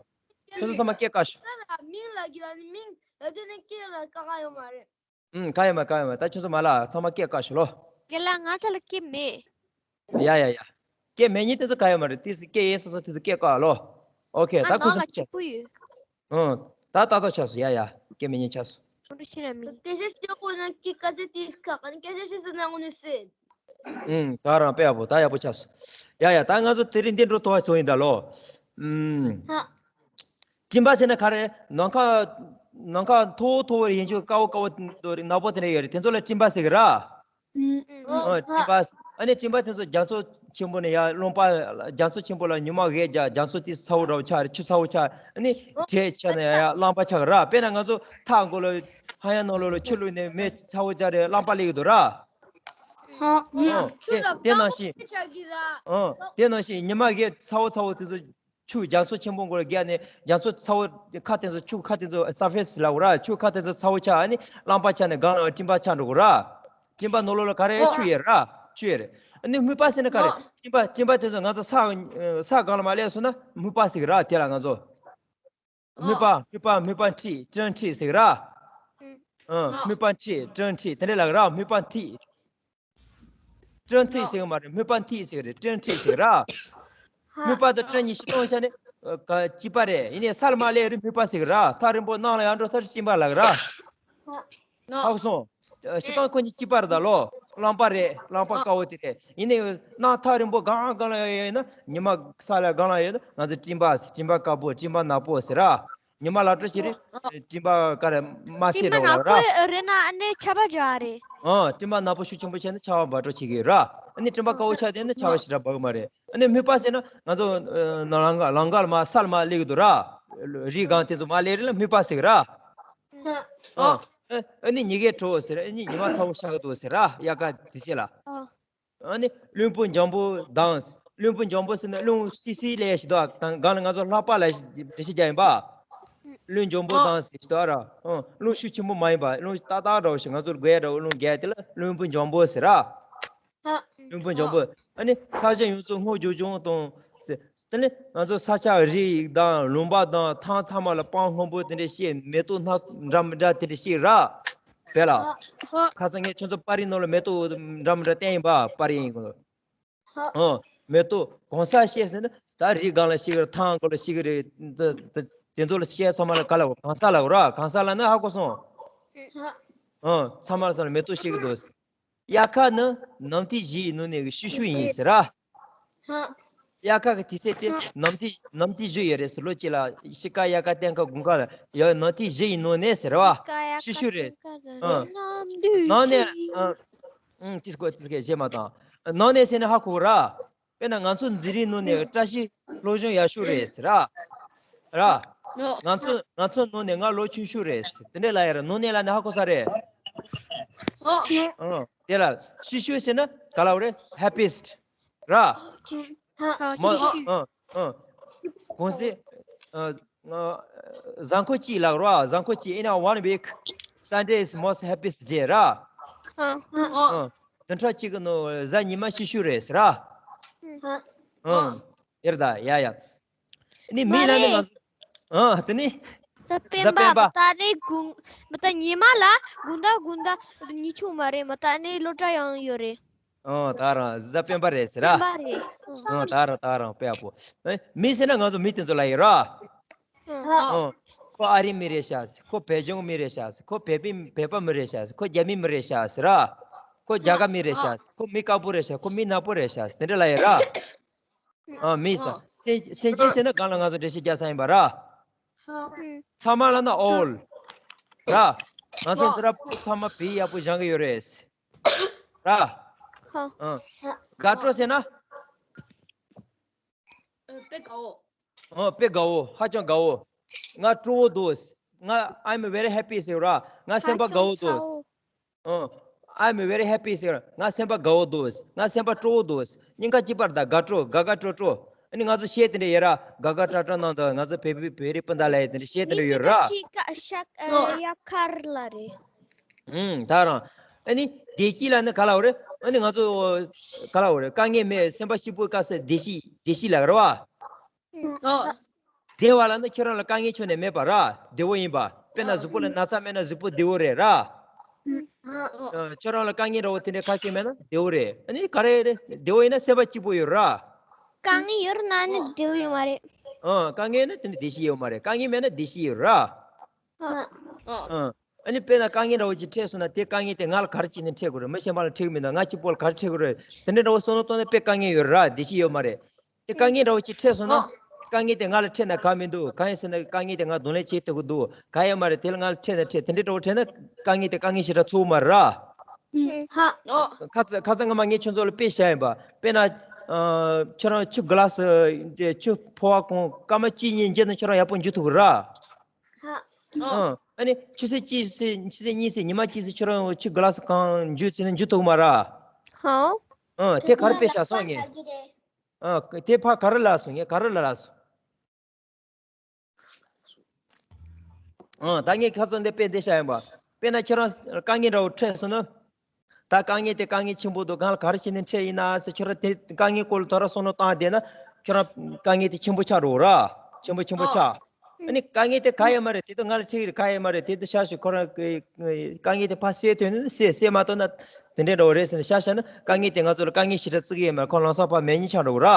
ཁྱོད་ཚོ་ཚང་མ་སྐད་བཀག་ཞོག་ས་ར་མིང་ལ་གི་ལ་ནི་མིང་ལ་དོན་ནི་སྐད་ལ་བཀག་ཡོད་མ་རེད། ཨུམ། ག་ཡོད་མ་ག་ཡོད་མ། ད་ཁྱོད་ཚོ་མ་ལ་ཚང་མ་སྐད་བཀག་ཞོག་ལོ། རྒན་ལགས། ང་ཚ་ལ་སྐད་མེད། ཡ་ཡ་ཡ། སྐད་མེད་ཉིན་དེ་ཚོ་ག་ཡོད་མ་རེད། དེ་ཚོ་སྐད་ཡས་སོ་སོ་དེ་ཚོ་སྐད་བཀག་ལོ། ཨོ་ཁེ། ད་ང་ཁུ་ནང་ལ་སིམ་སྐྱིད་པོ་ཡོད། ཨུམ། ད་ཏག་ཏག་ཆགས་སོང་། ཡ་ཡ། སྐད་མེད་ཉིན་ཆགས་སོང་། ཁོང་ཁྲོ་ཆེ་ར་མིན། སྐད་ཆ་ཤོད་དགོས་ན་སྐད་བཀག་ཚེ་དེ་བཀག་ཨ་ནི་སྐད་ཆ་བཤད་ཟེར་ན་དངོས་གནས་སེ། ཨུམ། ད་རང་དཔེ་ཡག་པོ། ད་ཡག་པོ་ཆགས་སོང་། ཡ་ཡ། ད་ང་ཚོ་དེ་རིང་འདི་འགྲོ་ཐུབ་པ་བྱུང་ཡིན་ད་ལོ། ཨུམ། ཧ། སྤྲིན་པ་ཟེར་ན་ག་རེ། ནམ་མཁའ། ནམ་མཁའ་མཐོ་བོ་མཐོ་བོ་ཡིན་རྒྱུ། དཀར་པོ་དཀར་པོ་དེ་འདྲ་ཡོད་རེད། དེ་ཚོ་ལ་སྤྲིན་པ་ཟེར་གི་ར། ཨུམ། ཨོ། སྤྲིན་པ། ཨ་ནི་སྤྲིན་པ་དེ་ཚོ་རྒྱ་མཚོ་ཆེན་པོ་ནས་ཡར་རླངས་པ། རྒྱ་མཚོ་ཆེན་པོ་ལ་ཉི་མ་འོད་རྒྱག་རྒྱ་མཚོ་དེ་ཚ་བོ་འདྲ་བོ་ཆགས་རེད། ཆུ་ཚ་བོ་ཆགས། ཨ་ནི་དྲོད་ཆགས་ནས་ཡར་རླངས་པ་ཆགས་གི་ར། དཔེར་ན་ང་ཚོ་ཐག་མགོ་ལ་ཧ་ཡང་ནང་ལོགས་ལ་ཆུ་བླུགས་ནས་མེ་ཚ་བོ་རྒྱག་རེད། རླངས་པ་སླེབས་ཀྱི་འདུག་ར། ཨོ། ཨོ། དེ་དེ་ནང་བཞིན། ཨོ། དེ་ནང་བཞིན་ཉི་མ་འོད་ཚ་བོ་ཚ་བོ་དེ་ཚོ། ཆུ། རྒྱ་མཚོ་ཆེན་པོ་མགོ་ལ་བརྒྱབ་ནས་རྒྱ་མཚོ་ཚ་བོ་ཁ་དེ་ཚོ། ཆུ་ཁ་དེ་ཚོ་སར་ཕེ་སི་ལབ་དགོས་ར། ཆུ་ཁ་དེ་ཚོ་ཚ་བོ་ཆགས། ཨ་ནི་རླངས་པ་ཆགས་ནས་སྒང་ལ་སྤྲིན་པ་ཆགས་འགྲོ་གི་ར། སྤྲིན་པ་ནང་ལོགས་ལ་ག་རེ། ཆུ་ཡོད་ར། ཆུ་ཡོད་རེད། ཨ་ནི་སྨུག་པ་ཟེར་ན་ག་རེ། སྤྲིན་པ། སྤྲིན་པ་དེ་ཚོ་ང་ཚོ་ས། ས་སྒང་ལ་མར་སླེབས་སོང་ན་སྨུག་པ་ཟེར་གི་ར། དེ་ལ་ང་ཚོ་སྨུག་པ། སྨུག་པ། སྨུག་པ་འཁྲིགས། སྤྲིན་འཁྲིགས་ཟེར་གི་ར། ཨ། སྨུག་པ་འཁྲིགས། སྤྲིན་འཁྲིགས། དེ་འདྲ་ལབ་གི་ར། སྨུག་པ་འཁྲིགས། སྤྲིན་འཁྲིགས་ཟེར་གི་མ་རེད། སྨུག་པ་འཁྲིགས་ཟེར་གི་རེད། སྤྲིན་འཁྲིགས་ཟེར་གི་ར། སྨུག་པ་དང་སྤྲིན་གཉིས་སྤྱི་བཏང་བྱས་ནས་གཅིག་པ་རེད། ཡིན་ནའི་སར་མ་སླེབས་རིང་སྨུག་པ་ཟེར་གི་ར། ཐག་རིང་པོ་ནང་ལ་ཡར་འགྲོ་སར་སྤྲིན་པ་ལབ་གི་ར། ཧ་གོ་སོང་། སྤྱི་བཏང་ཁོ་གཉིས་གཅིག་པ་རེད་ད་ལོ། རླངས་པ་རེད། རླངས་པ་དཀར་པོ་དེ་རེད། ཡིན་ནའི་ནང་ཐག་རིང་པོ་གང་གང་ལ་ཡོད་ན། ཉི་མ་ས་ལ་གང་ལ་ཡོད་ན་ང་ཚོ་སྤྲིན་པ་ཟེར། སྤྲིན་པ་དཀར་པོ། སྤྲིན་པ་ནག་པོ་ཟེར་ར། ཉི་མ་ལ་འགྲོ་བྱེད་རེད། སྤྲིན་པ་དཀར་མ་སེར་རེད་ལབ་ར། རེད་ན་ཨ་ནི་ཆར་པ་འཇོག་རེད། ཨ་སྤྲིན་པ་ནག་པོ་ཤུགས་ཆེན་པོ་བྱས་ན་ཆར་པ་འབབ་འགྲོ་བྱེད་ཀྱི་ར། ཨ་ནི་སྤྲིན་པ་དཀར་པོ་ཆགས་བསྡད་ན་ཆར་པ་ཞེ་དྲག་འབབ་ཀྱི་མ་རེད། ཨ་ནི་སྨུག་པ་ཟེར་ན་ང་ཚོ་ནང་ལང་ཀ་ལང་ཀ་ལ་མ་ས་ལ་མ་སླེབས་ཀྱི་འདུག་ར། རི་སྒང་དེ་ཚོ་མ་སླེབས་རིང་ལ་སྨུག་པ་ཟེར་གི་ར། ཨ་ཨ་ནི་ཉི་གེ་བྲོ་ཟེར། ཨ་ནི་ཉི་མ་ཚ་པོ་ཤར་གི་འདུག་ཟེར་ར། དབྱར་ཁ་དེ་ཚོ་ལ། ཨ་ནི་རླུང་བུ་འཇམ་པོ་ལྡང་། རླུང་བུ་འཇམ་པོ་ཟེར་ན་རླུང་སིལ་སིལ་ལས་ཞིག་འདུག་ཨ། དང་སྒང་ལ་ང་ཚོ་ལྷགས་པ་ལ་འགྲེལ་བཤད་རྒྱག་ཡིན་པ། རླུང་འཇམ་པོ་ལྡང་ཟེར་ཞིག་འདུག་ཨ་ར། ཨ་རླུང་ཤུགས་ཆེན་པོ་མ་ཡིན་པ། རླུང་ཏག་ཏག་འདྲ་བོ་ཞིག་ང་ཚོར་དགོས་ཡ་འདྲ་བོ་རླུང་རྒྱག་ཡ་དེ་ལ་རླུང་བུ་འཇམ་པོ་ཟེར་ར། རླུང་བུ་འཇམ་པོ། ཨ་ནི་ས་གཞི་ཡོངས་རྫོགས་སྔོ་ལྗང་ལྗང་དང་ཟེར། དེ་ནི་ང་ཚོ་ས་ཆ་རི་དང་ལུང་པ་དང་ཐང་ཚང་མ་ལ་སྤང་སྔོན་པོ་དེ་འདྲ་ཞིག་མེ་ཏོག་སྣ་འདྲ་མི་འདྲ་དེ་འདྲ་ཞིག་ར། དེ་ལ། ཁ་སང་ངས་ཁྱོད་ཚོ་པར་རིས་ནང་ལ་མེ་ཏོག་འདྲ་མི་འདྲ་བསྟན་ཡིན་པ། པར་རིས་ཡིན་གོ། ཨ་མེ་ཏོག་གང་ས་ཤེས་ཟེར་ན་ད་རི་སྒང་ལ་ཤེས་ཀྱི་རེད། ཐང་སྒང་ལ་ཤེས་ཀྱི་རེད། དེ་དེ་ཚོ་ལ་ཤེས་ཚང་མ་ལ་ག་ལ་གང་ས་ལ་ར། གང་ས་ལ་ན་ཧ་གོ་སོང་། ཨ་ཚང་མ་ལ་ས་ལ་མེ་ཏོག་ཤེས་ཀྱི་འདུག་དབྱར་ཁ་ནི་ནམ་དུས་བཞི་ཡི་ནང་ནས་ཀྱི་ཤུལ་ཤུལ་ཡིན་ཟེར་ར། དབྱར་ཁ་གི་དུས་ཚོད་དེ་ནམ་དུས་ནམ་དུས་བཞི་ཡོད་རེད་ཟེར། ལོ་གཅིག་ལ་དཔྱིད་ཀ་དབྱར་ཁ་སྟོན་ཁ་དགུན་ཁ་ལ་ཡ་ནམ་དུས་བཞི་ཡི་ནང་ནས་ཟེར་བ། ཤུལ་ཤུལ་རེད། ཨ་ནང་ནས་ཨ་ཨང་ཏིས་གོ་ཏིས་གེ་བྱེད་མ་དང་། ནང་ནས་ཟེར་ན་ཧ་གོ་ར། དཔེར་ན་ང་ཚོ་འཛིན་རིམ་ནང་ནས་བཀྲ་ཤིས་ལྷོ་གཞུང་ཡག་ཤོས་རེད་ཟེར་ར། ར། ང་ཚོ་ང་ཚོ་ནང་ནས་ང་ལོ་ཆུང་ཤོས་རེད་ཟེར། དེ་འདྲ་ལབ་ཡ་ར། ནང་ནས་ལབ་ན་ཧ་གོ་ས་རེད། ཨང་དེ་ལ་ཤུལ་ཤུལ་ཟེར་ན་ག་ལབ་རེད། ཧེ་པི་སི་ཊི་ར། མོ་ཨ་ཨ་གོང་ས་ཨ་ཨ་གཟའ་འཁོར་གཅིག་ལབ་ར། གཟའ་འཁོར་གཅིག in a one week Sunday is most happiest day ར། ཨ་ཨ་བདུན་ཕྲག་གཅིག་གི་ནང་གཟའ་ཉི་མ་ཤུལ་ཤུལ་རེད་ཟེར་ར། ཨ་ཡར་ད་ཡ་ཡ། ནི་མི་ལ་ནི་ང་ཚོ་ཨ་དེ་ནི་གཟའ་སྤེན་པ་སྤེན་པ། ད་རེས་དགུན་མ་ད་ཉི་མ་ལ་དགུན་ཟླ་དགུན་ཟླ་ཉི་ཆུང་མ་རེད། མ་ད་ནི་སློབ་གྲྭ་ཡང་ཡོད་རེད། ཨོ་ད་རང་གཟའ་སྤེན་པ་རེད་ཟེར་ར། སྤེན་པ་རེད། ཨོ་ད་རང་ད་རང་དཔེ་ཡག་པོ། ཨེ་མི་ཟེར་ན་ང་ཚོ་མི་དེ་ཚོ་ལ་ཡོད་ར། ཨོ་ཁོ་ཨ་རི་མི་རེད་ཤག་ཟེར། ཁོ་བོད་ལྗོངས་མི་རེད་ཤག་ཟེར། ཁོ་བོད་པའི་བོད་པ་མི་རེད་ཤག་ཟེར། ཁོ་རྒྱ་མི་མི་རེད་ཤག་ཟེར་ར། ཁོ་རྒྱ་གར་མི་རེད་ཤག་ཟེར། ཁོ་མི་དཀར་པོ་རེད་ཤག་ཁོ་མི་ནག་པོ་རེད་ཤག་ཟེར། དེ་འདྲ་ལ་ཡོད་ར། ཨ་མི་ཟེར། སེམས་སེམས་ཅན་ཟེར་ན་གང་ལ་ང་ཚོ་འགྲེལ་བཤད་རྒྱག་ས་ཡིན་པ་ར། ཚང་མ་ལ་ན་ཨོལ། ར། ང་ཚོ་འདི་ར་ཚང་མ་བི་ཡག་པོ་སྦྱང་གི་ཡོད་རེད། ར། ཨ། དགའ་སྤྲོ་ཟེར་ན། ཨ་དཔེ་དགའ་བོ། ཨ་དཔེ་དགའ་བོ། ཧ་ཅང་དགའ་བོ། ང་སྤྲོ་བོ་འདུག་ང་I'm very happy ཟེར་ར། ང་སེམས་པ་དགའ་བོ་འདུག་ཨ། I'm very happy ཟེར། ང་སེམས་པ་དགའ་བོ་འདུག་ང་སེམས་པ་སྤྲོ་བོ་འདུག་སྙིང་ག་གཅིག་པར་དང་དགའ་སྤྲོ་དགའ་དགའ་སྤྲོ་སྤྲོ། ཨ་ནི་ང་ཚོ་གཞས་དེ་འདྲ་ཡོད་ར། དགའ་དགའ་སྤྲོ་སྤྲོ་གནང་དང་། ང་ཚོ་བོད་བོད་བོད་རིགས་སྤུན་ཟླ་ལ་ཡ་དེ་འདྲ་གཞས་དེ་འདྲ་ཡོད་ར། ཤི་ཀ་ཤ་ཡ་ཁར་ལ་རེད། ཨུམ་ད་རང་། ཨ་ནི་བདེ་སྐྱིད་ལ་ནི་ག་ལ་བ་རེད། ཨ་ནི་ང་ཚོ་ག་ལ་བ་རེད། དཀའ་ངལ་མེད། སེམས་པ་སྐྱིད་པོའི་སྐབས་སུ་བདེ་སྐྱིད་བདེ་སྐྱིད་ལ་རེད་བ། བདེ་བ་ལ་ནི་ཁྱོད་རང་ལ་དཀའ་ངལ་ཁྱོན་ནས་མེད་པ་ར། བདེ་བོ་ཡིན་པ། དཔེར་ན་གཟུགས་པོ་ལ་ན་ཚ་མེད་ན་གཟུགས་པོ་བདེ་བོ་རེད་ར། ཁྱོད་རང་ལ་དཀའ་ངལ་འདྲ་བོ་དེ་འདྲའི་ཁ་སྐད་མེད་ན་བདེ་བོ་རེད། ཨ་ནི་ག་རེ་རེད། བདེ་བོ་ཡིན་ན་སེམས་པ་སྐྱིད་པོ་ཡོད་ར། དཀའ་ངལ་ཡོད་ན་ནི་བདེ་བོ་ཡོད་མ་རེད། ཨ་དཀའ་ངལ་ཡོད་ན་དེ་ནི་བདེ་སྐྱིད་ཡོད་མ་རེད། དཀའ་ངལ་མེད་ན་བདེ་སྐྱིད་ཡོད་ར། ཨ་ཨ་ནི་དཔེར་ན་དཀའ་ངལ་འདྲ་བོ་ཅིག་འཕྲད་སོང་ན། དེ་དཀའ་ངལ་དེ་ང་ལ་ག་རེ་བྱས་ནས་འཕྲད་དགོས་རེད། མི་གཞན་པ་ལ་འཕྲད་ཀྱི་མི་འདུག་ང་གཅིག་པོ་ལ་ག་རེ་འཕྲད་དགོས་རེད། དེ་འདྲ་འདྲ་བོ་བསམ་བློ་གཏོང་ན་དཔེ་དཀའ་ངལ་ཡོད་ར། བདེ་སྐྱིད་ཡོད་མ་རེད། དེ་དཀའ་ངལ་འདྲ་བོ་ཅིག་འཕྲད་སོང་ན། དཀའ་ངལ་དེ་ང་ལ་འཕྲད་ན་དགའ་མི་འདུག་གང་ཡིན་ཟེར་ན་དཀའ་ངལ་དེ་ང་གདོང་ལེན་བྱེད་ཐུབ་ཀྱི་འདུག་ག་ཡོད་མ་རེད། དེ་ལ་ང་ལ་འཕྲད་ན་འཕྲད། དེ་འདྲ་འདྲ་བོ་འཕྲད་ན་དཀའ་ངལ་དེ་དཀའ་ངལ་ཞེ་དྲག་ཚོར་མ་ར། ཁ་ཚ་ཁ་ཚ་ང་མ་ངས་ཁྱོད་ཚོ་ལ་དཔེ་བཤད་ཡིན་པ། དཔེར་ན། ཁྱོད་རང་ཆུ་གི་ལ་སི་དེ་ཆུ་ཕོ་བ་གང་སྐར་མ་བཅུ་གཉིས་འགྱེལ་ན་ཁྱོད་རང་ཡག་པོ་འཇུ་ཐུབ་ཀྱི་ར། ཨ་ནི་ཆུ་ཚོད་གཅིག་ཚོད་ཆུ་ཚོད་གཉིས་ཚོད་ཉི་མ་གཅིག་ཚོད་ཁྱོད་རང་ཆུ་གི་ལ་སི་གང་འཇུ་ཚེ་ན་འཇུ་ཐུབ་མ་ར། ཨ་དེ་ག་རེ་དཔེ་བཞག་སོང་ངས། ཨ་དེ་ཕ་ག་རེ་ལབ་སོང་། ངས་ག་རེ་ལབ་སོང་། ཨ་ད་ངས་ཁ་སང་འདི་དཔེ་འདི་བཤད་ཡིན་པ། དཔེར་ན་ཁྱོད་རང་དཀའ་ངལ་འདྲ་བོ་འཕྲད་སོང་ན། ད་དཀའ་ངལ་དེ་དཀའ་ངལ་ཆེན་པོ་འདུག་གང་ལ་ག་རེ་བྱས་ནས་འཕྲད་ཡིན་ན་ཟེར། ཁྱོད་རང་དེ་དཀའ་ངལ་སྐོར་ལ་དོ་ར་བསམ་བློ་བཏང་བསྡད་ན། ཁྱོད་རང་དཀའ་ངལ་དེ་ཆེན་པོ་ཆགས་འགྲོ་ར། ཆེན་པོ་ཆེན་པོ་ཆགས། ཨ་ནི་དཀའ་ངལ་དེ་ག་ཡོད་མ་རེད། དེ་དུས་ང་ལ་འཕྲད་ཀྱི་རེད། ག་ཡོད་མ་རེད། དེ་དུས་ཤ་ཞུ་ཁོ་རང་གི་དཀའ་ངལ་དེ་ཕར་སེལ་ཐུབ་ན་སེལ། སེལ་མ་ཐུབ་ན་དེ་འདྲའི་འདྲ་བོ་རེད་ཟེར་ནས་ཤ་བཤད་ན། དཀའ་ངལ་དེ་ང་ཚོ་ལ་དཀའ་ངལ་ཞེ་དྲག་བརྩི་གི་ཡོད་མ་རེད། ཁོ་ལམ་སང་ཕར་མེད་མཁན་ཆགས་འགྲོ་གི་ར།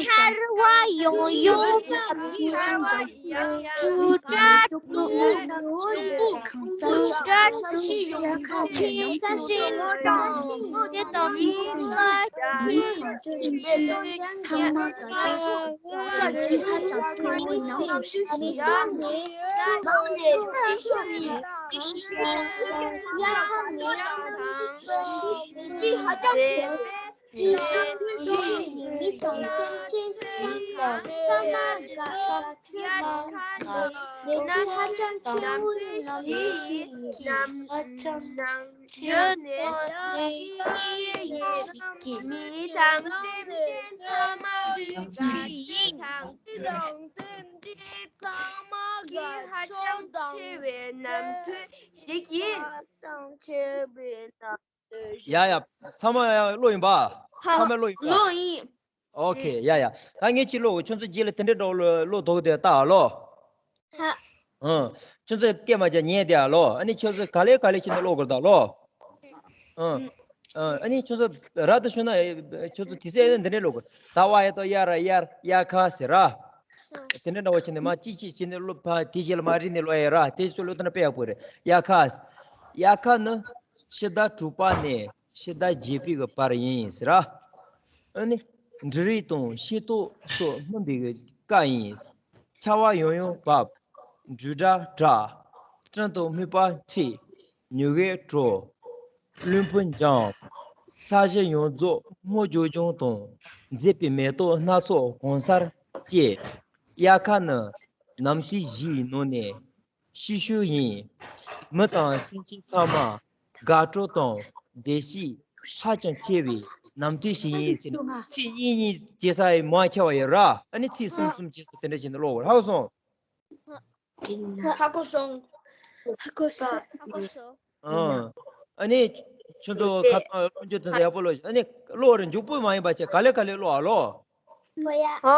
ཆར་བ་ཡང་ཡང་བབས། དྲིལ་བུ་དྲིལ་བུ་ཆེ་ས་ཆེ་དང་། དེ་དང་མི་ལ་ཚང་མ་ནམ་རྒྱུན་ནས་མི་དང་སེམས་ཅན་ཚང་མ་དགའ་སྐྱིད་དང་། འདི་ཧ་ཅང་ཆེ་བའི་རྣམ་ཐར་ཞིག་ཡིན། ཡ་ཡ། ཚང་མ་ཡ་ཀློག་ཡིན་པ། ཚང་མ་ཀློག་ཡིན་པ། ཨོ་ཁེ། ཡ་ཡ། ད་ངས་ཅིག་ཀློག་གི། ཁྱོད་ཚོ་རྗེས་ལ་དེ་འདྲའི་འདྲ་བོ་ཀློག་དོགས་དེ་ལྟ་ཨ་ལོ། ཧ། ཨང་། ཁྱོད་ཚོས་སྐད་མ་རྒྱག་ཉན་དེ་ཨ་ལོ། ཨ་ནི་ཁྱོད་ཚོས་ག་ལེ་ག་ལེ་བྱས་ནས་ཀློག་དགོས་ད་ལོ། ཨང་། ཨང་། ཨ་ནི་ཁྱོད་ཚོ་ར་དུ་ཤོད་ན་ཁྱོད་ཚོ་དེ་ཚོས་འདི་འདྲའི་ཀློག་དགོས། ད་བ་ཡ་ཏོ་ཡ་ར་ཡར་ཡ་ཁ་ཟེར་ར། དེ་འདྲ་འདྲ་བོ་བྱས་ནས་མ་ཅིག་ཅིག་བྱས་ནས་ཀློག་ཕ་དེ་རྗེས་ལ་མ་རིག་ནས་ཀློག་ཡ་ར། དེ་ཚོ་ཀློག་ཐུབ་ན་དཔེ་ཡག་པོ་རེད། ཡ་ཁ། ཡ་ཁ་ནི་ཕྱི་ཟླ་དྲུག་པ་ནས་ཕྱི་ཟླ་བརྒྱད་པའི་བར་ཡིན་ཟེར་ར། ཨ་ནི། འབྲུ་རིགས་དང་ཤིང་ཏོག་སོགས་སྨིན་པའི་སྐབས་ཡིན། ཆར་བ་ཡང་ཡང་བབས། འབྲུ་སྒྲ་གྲགས། སྤྲིན་དང་སྨུག་པ་འཁྲིགས། མྱུ་གུ་བྲོ། རློན་པོ་འབྱུང་། ས་གཞི་ཡོངས་རྫོགས་སྔོ་ལྗང་ལྗང་དང་། མཛེས་པའི་མེ་ཏོག་སྣ་ཚོགས་གང་སར་སྐྱེས། དབྱར་ཁ་ནི་ནམ་དུས་བཞིའི་ནང་ནས་ཤི་ཤོས་ཡིན། མི་དང་སེམས་ཅན་ཚང་མ་དགའ་སྤྲོ་དང་བདེ་སྐྱིད་ཧ་ཅང་ཆེ་བའི་ནམ་དུས་ཤིག་ཡིན་ཟེར་ནས། ཚིག་གཉིས་གཉིས་བྱེད་ས་ཡི་མང་ཆེ་བ་ཡོད་ར། ཨ་ནི་ཚིག་གསུམ་གསུམ་བྱེད་ས་དེ་འདྲ་བྱས་ནས་ཀློག་དགོས། ཧ་གོ་སོང་། ཧ་གོ་སོང་། ཧ་གོ་སོང་། ཧ་གོ་སོང་། ཨང་། ཨ་ནི་ཁྱོད་ཚོ་ཁ་ཐང་ཀློག་རྒྱུ་དེ་ཚོ་ཡག་པོ་ཀློག་ཤིག་ཨ་ནི་ཀློག་རེ་མགྱོགས་པོ་མ་ཡིན་པ་བྱས་ག་ལེ་ག་ལེ་ཀློག་ཨ་ལོ། ཧོ་ཡ།